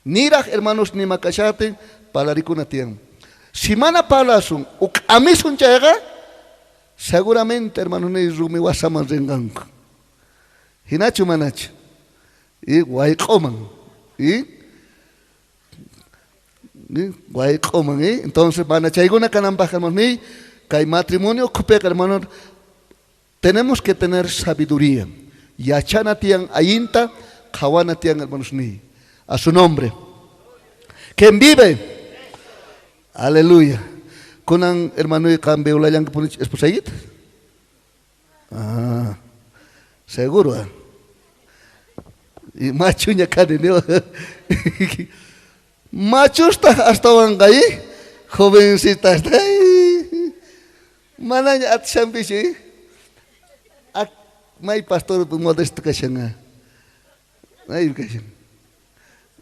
Niraj, hermanos, ni makashatin palarikuna tiyan. Si mana parlasun uk'amisun chayqa, seguramente, hermanos, ni rumi wasaman rinqanku. Hinachu manachu? Y wayq'uman. Y wayq'uman, ¿eh? Entonces, mana chaykuna kananpaj, hermanos, ni kay matrimonio ukhupiqa, hermanos, tenemos que tener sabiduría. Yachana tiyan allinta, qhawana tiyan, hermanos, ni. A su nombre. ¿Quién vive? Aleluya. Kunan, hermano, y qan beulayanki punich esposayita? Ah, seguro, ah. Y machuña kani, ¿no? Machustaq astawanqa, ¿eh? Jovencitas, ay. Manaña atishanpichu, ¿eh? May pastor modesto kashan, ah. May kashan.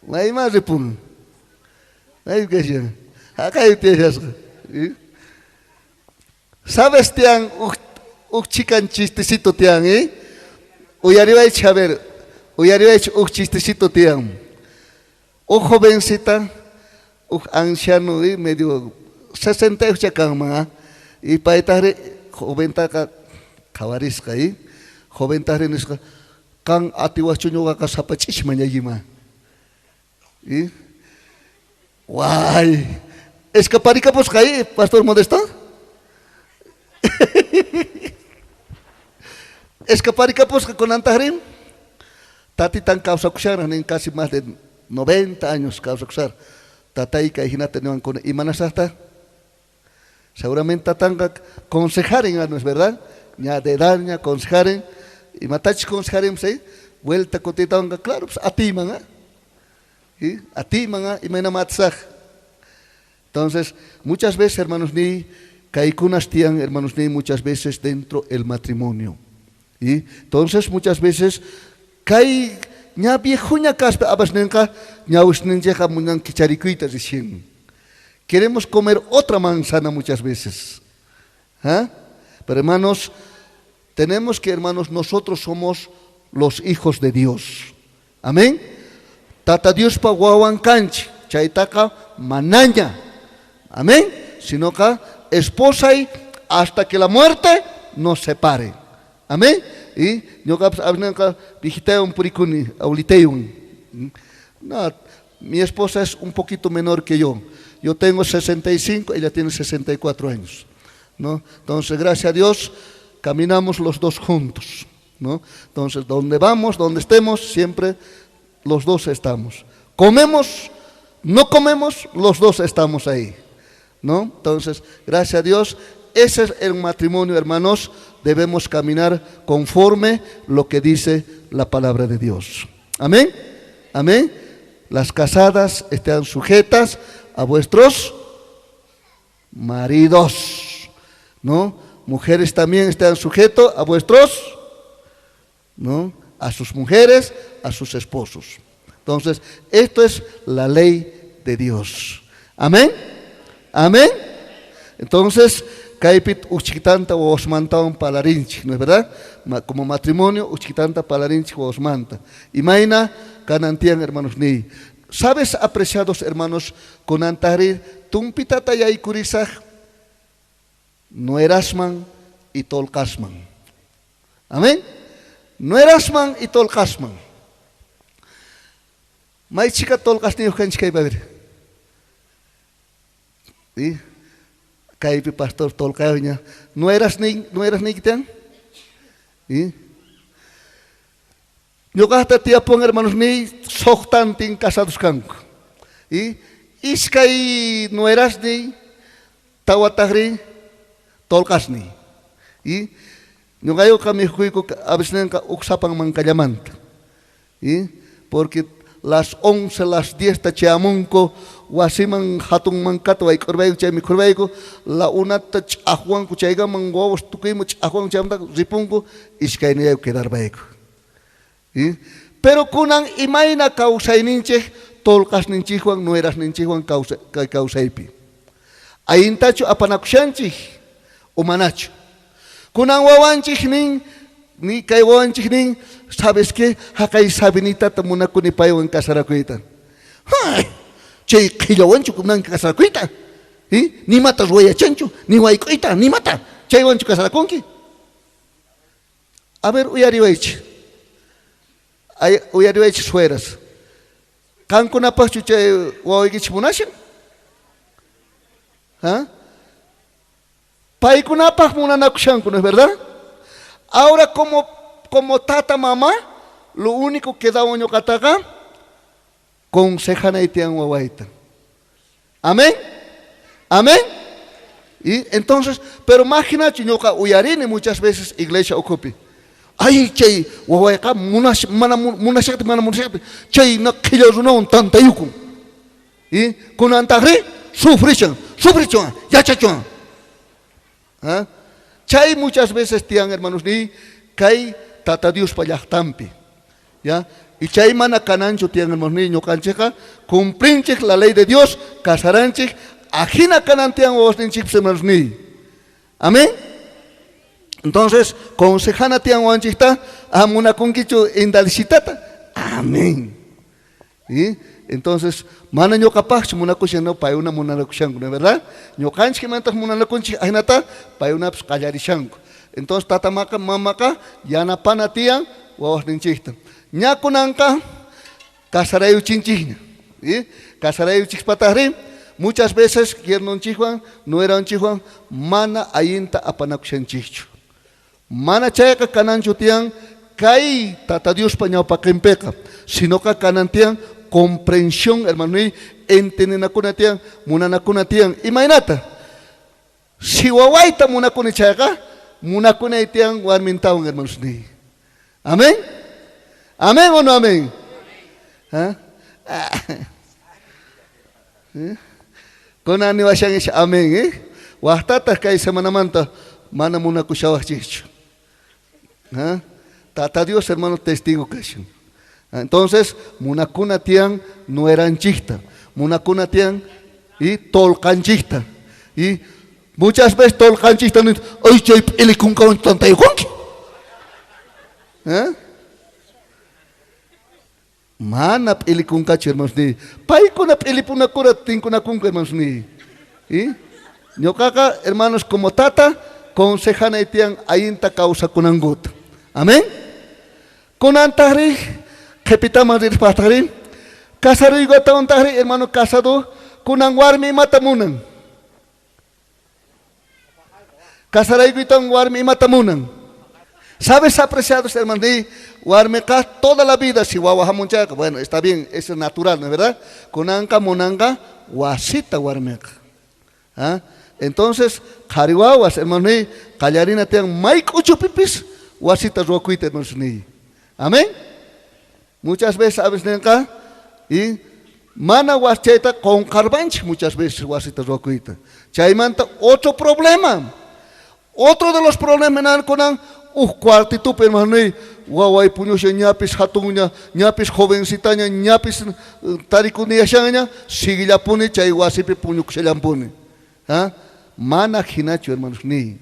Mayman ripun. May kashan. Haqay tiyashasqa. ¿Eh? Sabes tiyan uj chikan chistecito tiyan, ¿eh? Uyariwaychik, a ver, uyariwaychik uj chistecito tiyan. Uj jovencita, uj anciano, ¿eh? Medio 68 kanman, ¿ah? Y paytajri joventaqa qhawarisqa, ¿eh? Joventajri nisqa, qan atiwaqchu ñuqaqa sapa ch'ichi mañayima. ¿Eh? Guay. Escaparikapusqa, ¿eh? Pastor Modesto. Escaparikapusqa kunantajri tatitan kawsakusharaj nin casi más de 90 años kawsakushar. Tatayka hinata niwan kuna imanasajta. Seguramente tatanqa consejaren, ¿no es verdad? Ña de edad, ña consejaren. Imatachis consejaren, ¿sí? Vuelta kutitanqa, claro, pues atiman, ¿ah? ¿Sí? Atiman, ¿ah? Imayna matsaj. Entonces, muchas veces, hermanos, ni kaykunas tiyan, hermanos, ni muchas veces dentro el matrimonio. ¿Sí? Entonces, muchas veces, kay ña viejuña kaspa abasninqa, ñawusninchikqa munan kicharikuyta recién. Queremos comer otra manzana muchas veces. ¿Ah? Pero hermanos, tenemos que, hermanos, nosotros somos los hijos de Dios. Amén. Tata Diospa wawan kanchej, chaytaqa manaña. Amén. Sino que esposa y hasta que la muerte nos separe. Amén. Y ñuqapas abnanqa viejitaywan purikuni, abuelitaywan. No, mi esposa es un poquito menor que yo. Yo tengo 65, ella tiene 64 años, ¿no? Entonces, gracias a Dios, caminamos los dos juntos, ¿no? Entonces, donde vamos, donde estemos, siempre los dos estamos. Comemos, no comemos, los dos estamos ahí, ¿no? Entonces, gracias a Dios, ese es el matrimonio, hermanos. Debemos caminar conforme lo que dice la palabra de Dios. Amén. Amén. Las casadas están sujetas a vuestros maridos, ¿no? Mujeres también están sujetos a vuestros, ¿no? A sus mujeres, a sus esposos. Entonces, esto es la ley de Dios. Amén. Amén. Entonces, kaypi uchkitanta wawasmantawan parlarinchej, ¿no es verdad? Como matrimonio, uchkitanta parlarinchej wawasmanta. Imayna kanan tiyan, hermanos ni. ¿Sabes, apreciados hermanos, kunantajrí tumpitata yaykurisaj nuerasman y tolqasman? Amén. Nuerasman y tolqasman. May chhika tolqasniyoj kanchik kaypi, a ver. ¿Sí? Kaypi pastor tolqayuña. Nuerasniyki tiyan? ¿Sí? Ñuqajta tiyapun, hermanos ni, sojtantin casados kanku. Y iskay nuerasniy, tawatajri tolqasniy. Y ñuqayuqa mikhuyku a veces uj sapan mankallamanta. ¿Y? Porque las 11, las 10 ta chayamunku wasiman hatun mankata wayk'urpayku chay mikhurpayku, la unata ch'ajwanku chaykaman wawas tukuyman ch'ajwanku chaymanta ripunku, iskaynillayku quedarpayku. ¿Y? Pero kunan imayna kawsayninchej tolqasninchikwan nuerasninchikwan kawsaypi. Allintachu apanakushanchik o manachu. Kunan wawanchik nin, ni kay wawanchik nin, ¿sabes qué? Haqay Sabinitata munakuni paywan kasarakuyta. Ay, chay qhillawanchu kunan kasarakuyta. ¿Y? Nimata ruwayachanchu, ni wayk'uyta, nimata. Chaywanchu kasarakunki. A ver, uyariwaychik. Ay, uyariwaychik sueras. Qankunapaqchu chay wawaykichik munashan? ¿Ah? Paykunapaq munanakushanku, ¿no es verdad? Ahora como tata mamá, lo único que da ñuqataqa consejanay tiyan wawayta. Amén. Amén. Y entonces, pero imaginachu ñuqa uyarini muchas veces iglesia ukhupi. Ay, chay wawayqa mana munashaqti, mana munashaqti, chay na qhilla runawan tantayukun. Y kunantajri sufrishan, sufrichuan, yachachuan. ¿Ah? Chay muchas veces tiyan, hermanos, ni kay tata Diospa llaqtanpi. ¿Ya? Y chay mana kananchu tiyan, hermanos, ni ñuqanchikqa cumplinchik la ley de Dios, casaranchik, ajina kanan tiyan wawasninchikpis, hermanos, ni. Amén. Entonces, consejana tiyan wawanchikta, munakunkichu indalisitata. Amén. ¿Sí? Entonces, mana ñuqapaqchu munakushan, no, paykuna munanakushanku, ¿no es verdad? Ñuqanchik imantaj munanakunchik, ajinata paykunapis qallarishanku. Entonces, tata mamaqa yanapana tiyan wawasninchikta. Ña kunanqa kasarayuchinchikña. ¿Sí? Kasarayuchikpatajri, muchas veces yernonchikwan, nueranchikwan, mana allinta apanakushanchikchu. Mana chayqa kananchu tiyan kay tata Diospa ñawpaqinpiqa, sino ka kanan tiyan comprensión, hermano, y entendenakuna tiyan, munanakuna tiyan. Imaynata, si wawayta munakuni chayqa, munakunay tiyan warmintawan, hermanos, ni. Amén. Amén o no amén. ¿Ah? ¿Eh? Kunan niwashan ish amén, ¿eh? Wajtataq kay semanamanta mana munakushawaqchikchu. ¿Ah? Tata Dios, hermano, testigo kashan. Entonces, munakuna tiyan nueranchikta, munakuna tiyan y tolqanchikta. Y Muchas veces tolqanchikta nin, ay chay p'ilikunkawan tantaykunki. ¿Eh? Mana p'ilikunkachu, hermanos ni. Paykuna p'ilipunakura tinkunakunku, hermanos ni. ¿Y? Ñuqaqa, hermanos, como tata, consejanay tiyan allinta kawsakunankuta. Amén. Kunantajri, qhipitaman rirpajtajri, casaruykutawan hermano casado, kunan warmi imata munan. Casaraykuytawan warmi imata munan. ¿Sabes, apreciados hermanos? Warmiqa toda la vida, si wawa hamunchayqa, bueno, está bien, eso es natural, ¿no es verdad? Kunanqa munanqa wasita warmiqa. ¿Ah? Entonces, qhari wawas, hermanos, qallarina tiyan may k'uchupipis wasita ruwakuyta, hermanos. Amén. Muchas veces, a veces nenqa, y mana waschayta qunqarpanchik muchas veces wasita ruwakuyta. Chaymanta otro problema. Otro de los problemas kunan uj cuartitupi, hermano, waway puñusha ñapis hatunña, ñapis jovencitaña, ñapis tarikuniyashaña, siguillapuni chay wasipi puñukushallampuni. ¿Ah? Mana hinachu, hermanos, ni.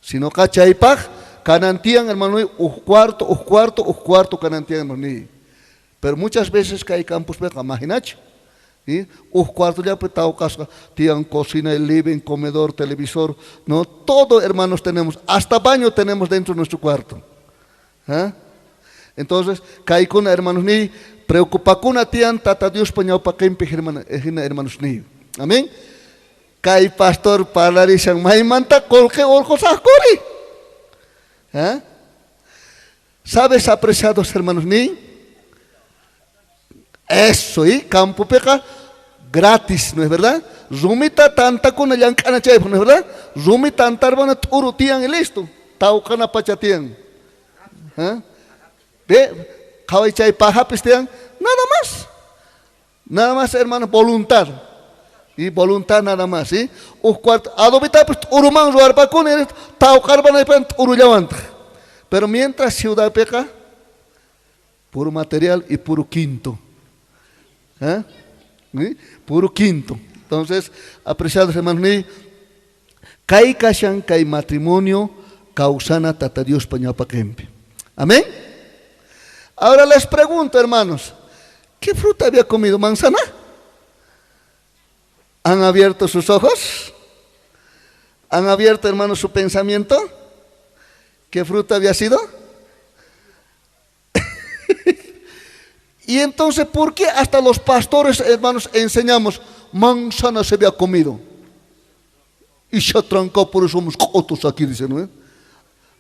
Sino ka chaypaj kanantian, hermano, uj cuarto, uj cuarto, uj cuarto kanantian, hermano, ni. Pero muchas veces kay campuspeqa mahinachu. ¿Sí? Uj cuarto ya tawqasqa tiyan cocina, el living, comedor, televisor, no, todo, hermanos, tenemos, hasta baño tenemos dentro de nuestro cuarto. ¿Ah? Entonces, kaykuna, hermanos, ni preocupakuna tiyan tata Diospa ñawpaqinpi, hermanos, ni. Amén. Kay pastor parlarishan maymanta qolqe orqosaqkuri. ¿Ah? ¿Sabes, apreciados hermanos, ni? Eso, ¿y? Campopeqa gratis, ¿no es verdad? Rumita tantakuna llank'ana chaypaq, ¿no es verdad? Rumi tantarbana t'uru tiyan y listo. Tawqana pacha tiyan. ¿Ah? Ve, qhaway chay pajapis tiyan, nada más. Nada más, hermano, voluntad. Y voluntad nada más, ¿sí? Uj cuarto, adobitapis t'uruman ruwarpakuni, tawqarbana t'urullawantaq. Pero mientras ciudadpeqa, puro material y puro quinto. ¿Eh? ¿Sí? Puro quinto. Entonces, apreciados hermanos, kay kashan kay matrimonio causana tata Diospa ñawpaqinpi. Amén. Ahora les pregunto, hermanos, ¿qué fruta había comido? ¿Manzana? ¿Han abierto sus ojos? ¿Han abierto, hermanos, su pensamiento? ¿Qué fruta había sido? Y entonces, ¿por qué hasta los pastores, hermanos, enseñamos manzana se había comido? Y se atrancó, por eso somos cotos aquí, dicen, ¿no?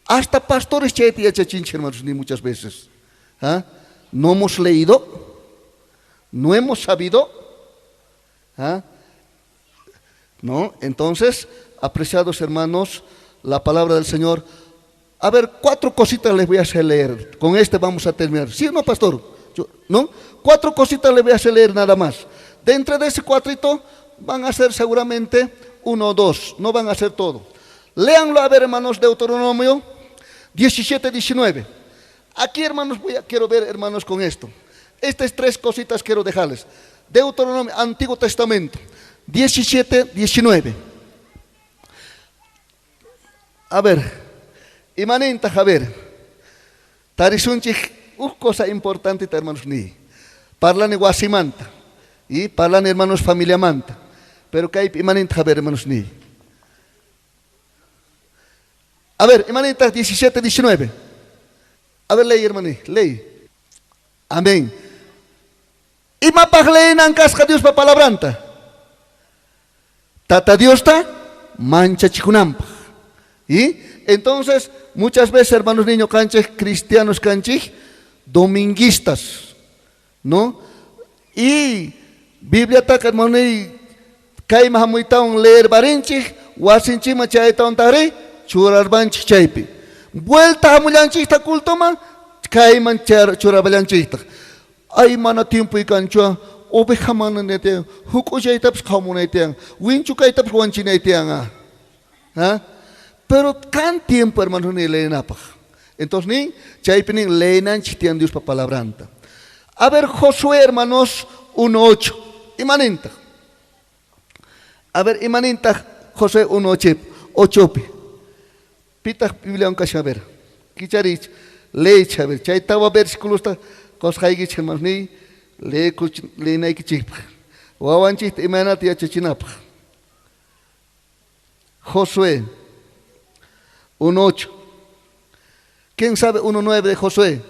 Hasta pastores chayta yachachinchik, hermanos, ni muchas veces. ¿Ah? No hemos leído, no hemos sabido. ¿Ah? ¿No? Entonces, apreciados hermanos, la palabra del Señor. A ver, 4 cositas les voy a hacer leer. Con este vamos a terminar. ¿Sí o no, pastor? Yo, ¿no? 4 cositas les voy a hacer leer nada más. Dentro de ese cuatrito van a ser seguramente 1 o 2. No van a ser todo. Léanlo a ver, hermanos, Deuteronomio 17, 19. Aquí, hermanos, quiero ver, hermanos, con esto. Estas 3 cositas quiero dejarles. Deuteronomio, Antiguo Testamento, 17, 19. A ver, imaninta, a ver. Tarisunchik, cosa importante, hermanos, ni. Parlani wasimanta. Y parlani, hermanos, familia manta. Pero que hay imaninta, a ver, hermanos, ni. A ver, imaninta, 17, 19. A ver, ley, hermano, ley. Amén. Imapaj leynan kasqa Diospa palabranta. Tata Diosta manchachikunanpaj. ¿Y? Entonces, muchas veces, hermanos, niños, canchis, cristianos, canchis, dominguistas, ¿no? Y Biblia taka, hermano, y kayma hamuytawan leer barinchik, wasinchikman chaytawan tari, churarbanchik chaypi. Vuelta hamullanchikta cultoman, kayman churaballanchikta. Ay, mana tiempo y canchua, oveja mana netian, huk'uchaytapas qhamunaytian, winchukaytapas wanchinaytian. ¿Ah? Pero kan tiempo, hermanos, ni leenapaj. Entonces, ni chaypi nin leenanchik tiyan Diospa palabranta. A ver, Josué, hermanos, 1:8. Imaninta. A ver, imaninta, Josué 1 8pi. Pitaq Bibliawan kashan? A ver, kichariychej, leeychej, a ver, chay tawa versículosta qosqaykichej, hermanos niy, leenaykichejpaj. Wawanchejta imaynata yachachinapaj. Josué 1.8. ¿Quién sabe 1.9 de Josué?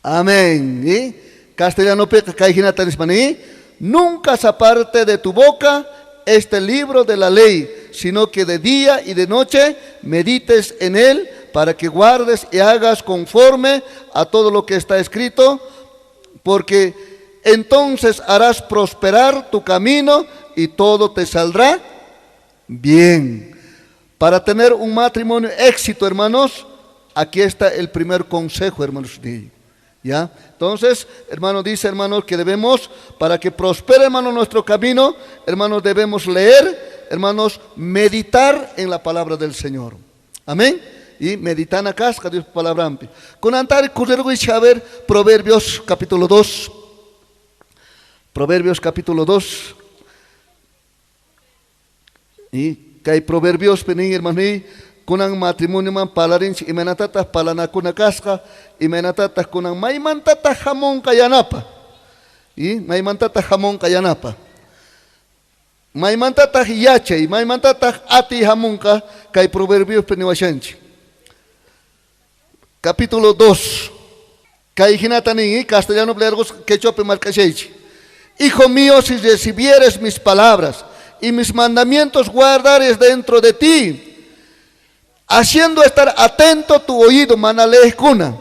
Amén. ¿Y? Castellanopiqa kay jinata nispa nin, nunca se aparte de tu boca este libro de la ley, sino que de día y de noche medites en él para que guardes y hagas conforme a todo lo que está escrito, porque entonces harás prosperar tu camino y todo te saldrá bien. Para tener un matrimonio éxito, hermanos, aquí está el primer consejo, hermanos. ¿Ya? Entonces, hermano, dice, hermanos, que debemos, para que prospere, hermano, nuestro camino, hermanos, debemos leer, hermanos, meditar en la palabra del Señor. Amén. Y meditar acá, Dios palabra. Kunantaj a ver Proverbios capítulo 2. Proverbios capítulo 2. Y kay Proverbios pi nin, hermano, kunan matrimonioman parlarinchej imaynatataj parlanakuna kasqa, imaynatataj kunan maymantataj jamonqa yanapa. Y maymantataj jamonqa yanapa. Maymantataj yachay, maymantataj atiy jamonqa kay Proverbios pi niwashanchej. Capítulo 2. Kay jinata nin, castellano leerqosqa, quechuapi mark'ashaychej. Hijo mío, si recibieres mis palabras y mis mandamientos guardares dentro de ti, haciendo estar atento tu oído, mana leejkuna,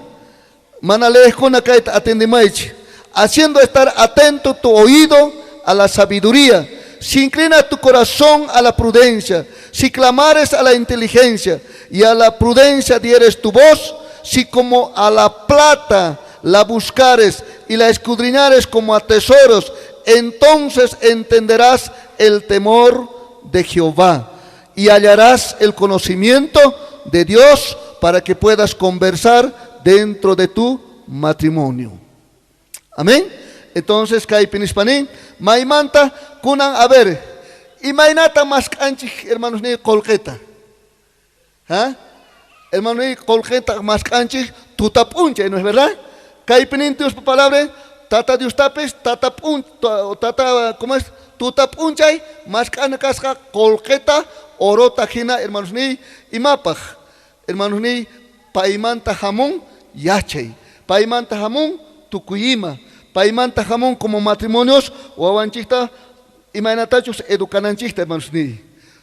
mana leejkuna kayta atendimaychej, haciendo estar atento tu oído a la sabiduría, si inclina tu corazón a la prudencia, si clamares a la inteligencia y a la prudencia dieres tu voz, si como a la plata la buscares y la escudriñares como a tesoros, entonces entenderás el temor de Jehová y hallarás el conocimiento de Dios para que puedas conversar dentro de tu matrimonio. Amén. Entonces, kaypi nispa nin, maymanta kunan, a ver, imaynata mask'anchej, hermanos ni, qolqeta. ¿Ah? Hermano ni, qolqeta mask'anchej tuta p'unchay, ¿no es verdad? Kaypi nin Dios palabra, tata Dios tapis, tata p'un, tata, ¿cómo es? Tuta p'unchay, mask'ana kasqa qolqeta, orota jina, hermanos ni, imapaj, hermanos ni, paymanta jamun yachay, paymanta jamun tukuyima, paymanta jamun como matrimonios, wawanchikta, imaynatachus educananchikta, hermanos ni.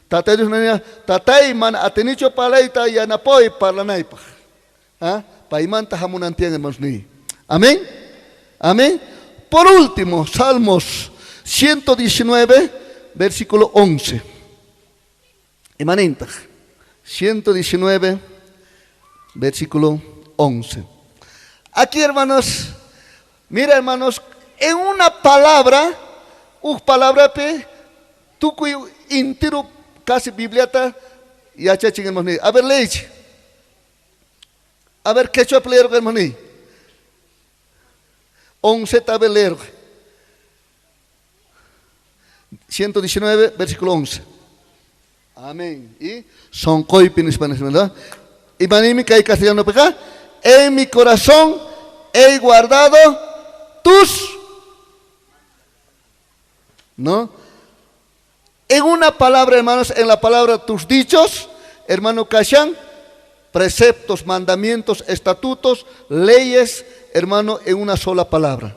Tata Dios nina, tatay mana atinichu parlayta yanapaway parlanaypaj. ¿Ah? Paymanta jamunan tiyan, hermanos ni. Amén. Amén. Por último, Salmos 119, versículo 11. Imanintaj. 119, versículo 11. Aquí, hermanos, mira, hermanos, en una palabra, uj palabrapi, tukuy intiro casi Bibliata yachachin, hermanos. A ver, leech. A ver, quechua leer, hermanos. 11 a ver, leer. 119, versículo 11. Amén. Y sonqoypi nispa, ¿verdad? Y manimi kay castellano peca. En mi corazón he guardado tus, ¿no? En una palabra, hermanos, en la palabra tus dichos, hermano kashan, preceptos, mandamientos, estatutos, leyes, hermano, en una sola palabra.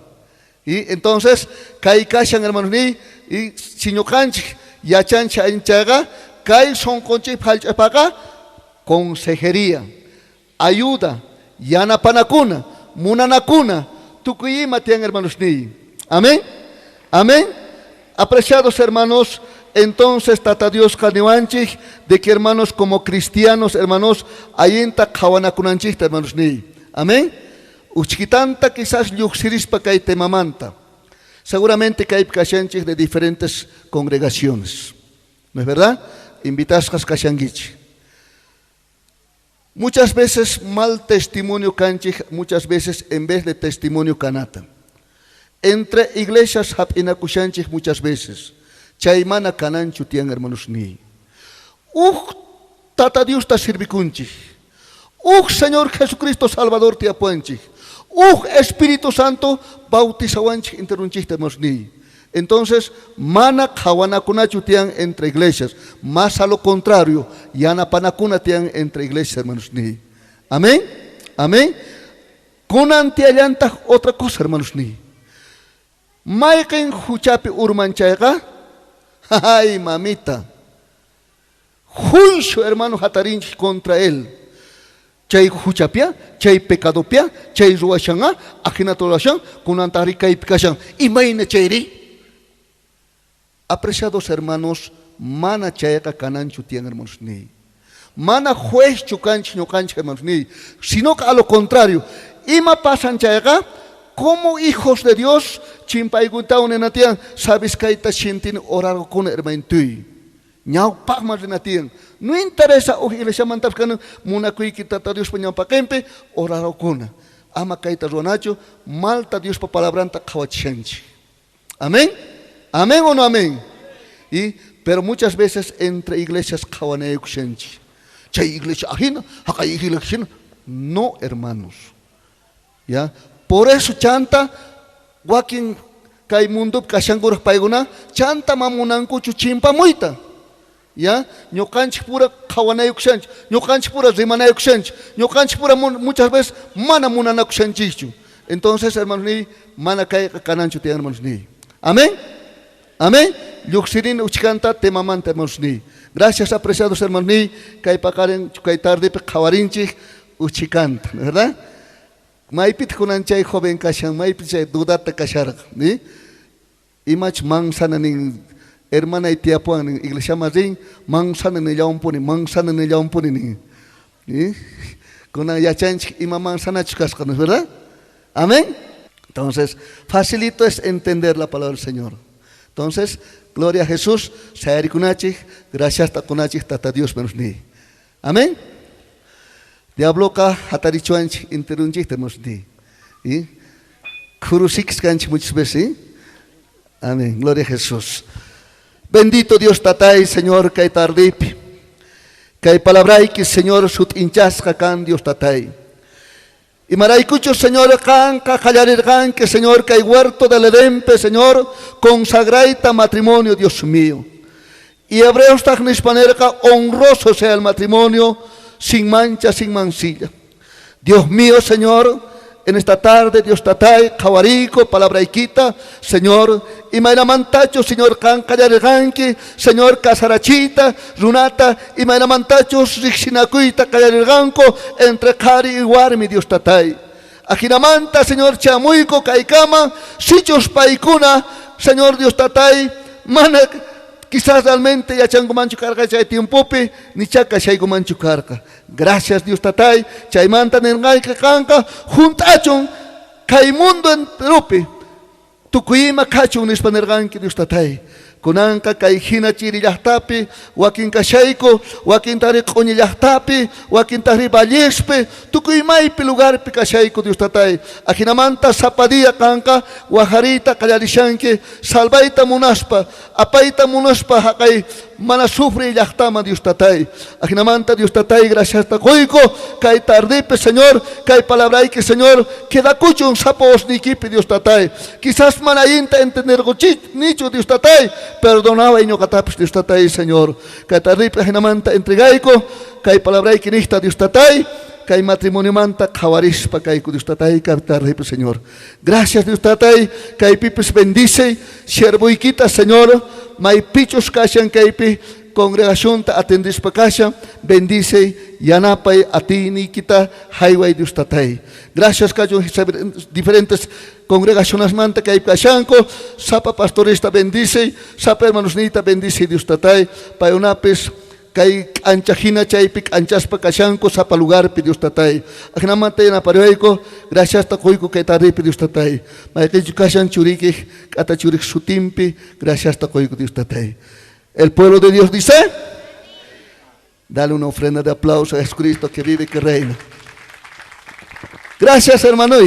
Y entonces, kay kashan, hermanos, ni, y si ñuqanchik yachanchik anchaqa, kay sonqonchik jallch'apaqa, consejería, ayuda, yanapanakuna, munanakuna, tukuy ima tiyan, hermanos, ni. Amén. Amén. Apreciados hermanos, entonces Tata Dios niwanchej de que, hermanos, como cristianos, hermanos, allinta qhawanakunanchikta, hermanos, ni. Amén. Uchkitanta quizás lluqsirispa kay temamanta. Seguramente kaypi kashanchej de diferentes congregaciones. ¿No es verdad? Invitasqas kashankichej. Muchas veces mal testimonio kanchej, muchas veces en vez de testimonio kanata. Entre iglesias hap'inakushanchej muchas veces. Chay mana kananchu tiyan, hermanosniy. Uj Tata Diosta sirvikunchej. Uj Señor Jesucristo Salvador tiyapuwanchej. Uj Espíritu Santo bautizawanchej enteronchejta, hermanosniy. Entonces, mana qhawanakunachu tiyan entre iglesias. Más a lo contrario, yanapanakuna tiyan entre iglesias, hermanosniy. Amén. Amén. Kunan tiyallantaj otra cosa, hermanosniy. Mayqen juchapi urman chayqa, ay mamita. Juicio, hermano, jatarinchej contra él. Chay juchapia, chay pecadopia, chay ruwashanga, ajinata ruwashan, kunantajri kaypi kashan. Imayna chayri? Apreciados hermanos, mana chayqa kananchu tiyan, hermanos niy. Mana juezchu kanchej ñuqanchej, hermanos niy. Sino que a lo contrario, ima pasan chayqa, como hijos de Dios, chimpaykuntawan nina tiyan, sabes kayta sintini orarqukuna, hermanituy. Ñawpaqman rina tiyan. No interesa uj iglesiamantapis kanan munakuyki Tata Diospa ñawpaqinpi orarqukuna. Ama kayta ruwanachu, malta Diospa palabranta qhawachishanchej. Amén. Amén o no amén. Y, pero muchas veces entre iglesias qhawanaykushanchej. Chay iglesia ajina, jaqay iglesia ajina. No, hermanos. ¿Ya? Por eso chanta wakin kay mundopi kashankuraj paykuna chanta mamunankuchu chimpamuyta. ¿Ya? Ñuqanchik pura qhawanaykushanchik, ñuqanchik pura rimanaykushanchik, ñuqanchik pura muchas veces mana munanakushanchikchu. Entonces, hermanos niy, mana kayqa kananchu tiyan, hermanos niy. Amén. Amén. Lluqsirini uchkanta temamanta, hermanos niy. Gracias, apreciados hermanos niy, kay paqarin kay tardepi qhawarinchik uchikanta, ¿verdad? Maypitaq kunan chay joven kashan, maypi chay dudata kasharqa, ni? Imach manzana nin, hermanay tiyapuwan nin, iglesiaman rin, manzana nillawanpuni, manzana nillawanpuni nin. Ni? Kunan yachanchik ima manzanachus kasqa, ¿no es verdad? Amén. Entonces, facilito es entender la palabra del Señor. Entonces, gloria a Jesús, sayarikunachik, gracias takunachik, Tata Dios menos ni. Amén. Diabloqa hatarichuanchik enteronchikta, hermanos ni. Y khurusikis kanchik muchas veces, ¿sí? Amén. Gloria a Jesús. Bendito Dios Tatay, Señor, kay tardipi. Kay palabrayki, Señor, sut'inchasqa kan Dios Tatay. Imaraykuchus, Señor, qanqa qallarirqanki, Señor, kay huerto del Edenpi, Señor, consagrayta matrimonio, Dios mío. Y Hebreostaq nispa nerqa, honroso sea el matrimonio, sin mancha, sin mancilla. Dios mío, Señor, en esta tarde, Dios Tatay, qhawariyku, palabraykita, Señor, imaynamantachu, Señor, qan qallarirqanki, Señor, kasarachiyta, runata, imaynamantachus riqsinakuyta qallarirqanku entre qhari y warmi, Dios Tatay. Ajinamanta, Señor, chamuyku kaykama, sichus paykuna, Señor Dios Tatay, mana quizás realmente yachankumanchu karqa chay tiempopi, nichá kashaykumanchu karqa. Gracias Dios Tatay, chaymanta nirqayki qanqa junt'achun kay mundo enteropi, tukuy ima kachun nispa nirqanki Dios Tatay. Kunanqa kay hina chiri llaqtapi, wakin kashayku, wakintari q'uñi llaqtapi, wakintari vallespi, tukuy maypi lugarpi kashayku Dios Tatay. Ajinamanta sapa día qanqa wajariyta qallarishanki, salvayta munaspa, apayta munaspa jaqay mana sufriy llaqtaman Dios Tatay. Ajinamanta Dios Tatay, graciasta qoyku kay tardepi, Señor, kay palabrayki, Señor, quedakuchun sapa wasniykipi, Dios Tatay. Quizás mana allinta entenderqochinichu, Dios Tatay, perdonaway ñuqatapis, Dios Tatay, Señor. Kay tardepi ajinamanta entregayku kay palabrayki niqta, Dios Tatay, kay matrimoniomanta qhawarispa kayku, Dios Tatay, kay tardepi, Señor. Gracias, Dios Tatay, kaypipis bendice siervoykita, Señor, maypichus kashan kaypi congregacionta atendispa kashan, bendice, yanapay, atiyniykita hayway, Dios Tatay. Gracias kachun diferentes congregacionesmanta kaypi kashanku, sapa pastorista bendice, sapa hermanosniyta bendice, Dios Tatay, paykunapis kay k'ancha hina chaypi k'anchaspa kashanku sapa lugarpi, Dios Tatay. Ajinamanta yanapariwayku, graciasta qoyku kay tardepi, Dios Tatay. Mayqinchu kashan churikej, k'ata churik sutinpi, graciasta qoyku, Dios Tatay. El pueblo de Dios dice, dale una ofrenda de aplauso a Jesucristo que vive y que reina. Gracias, hermano.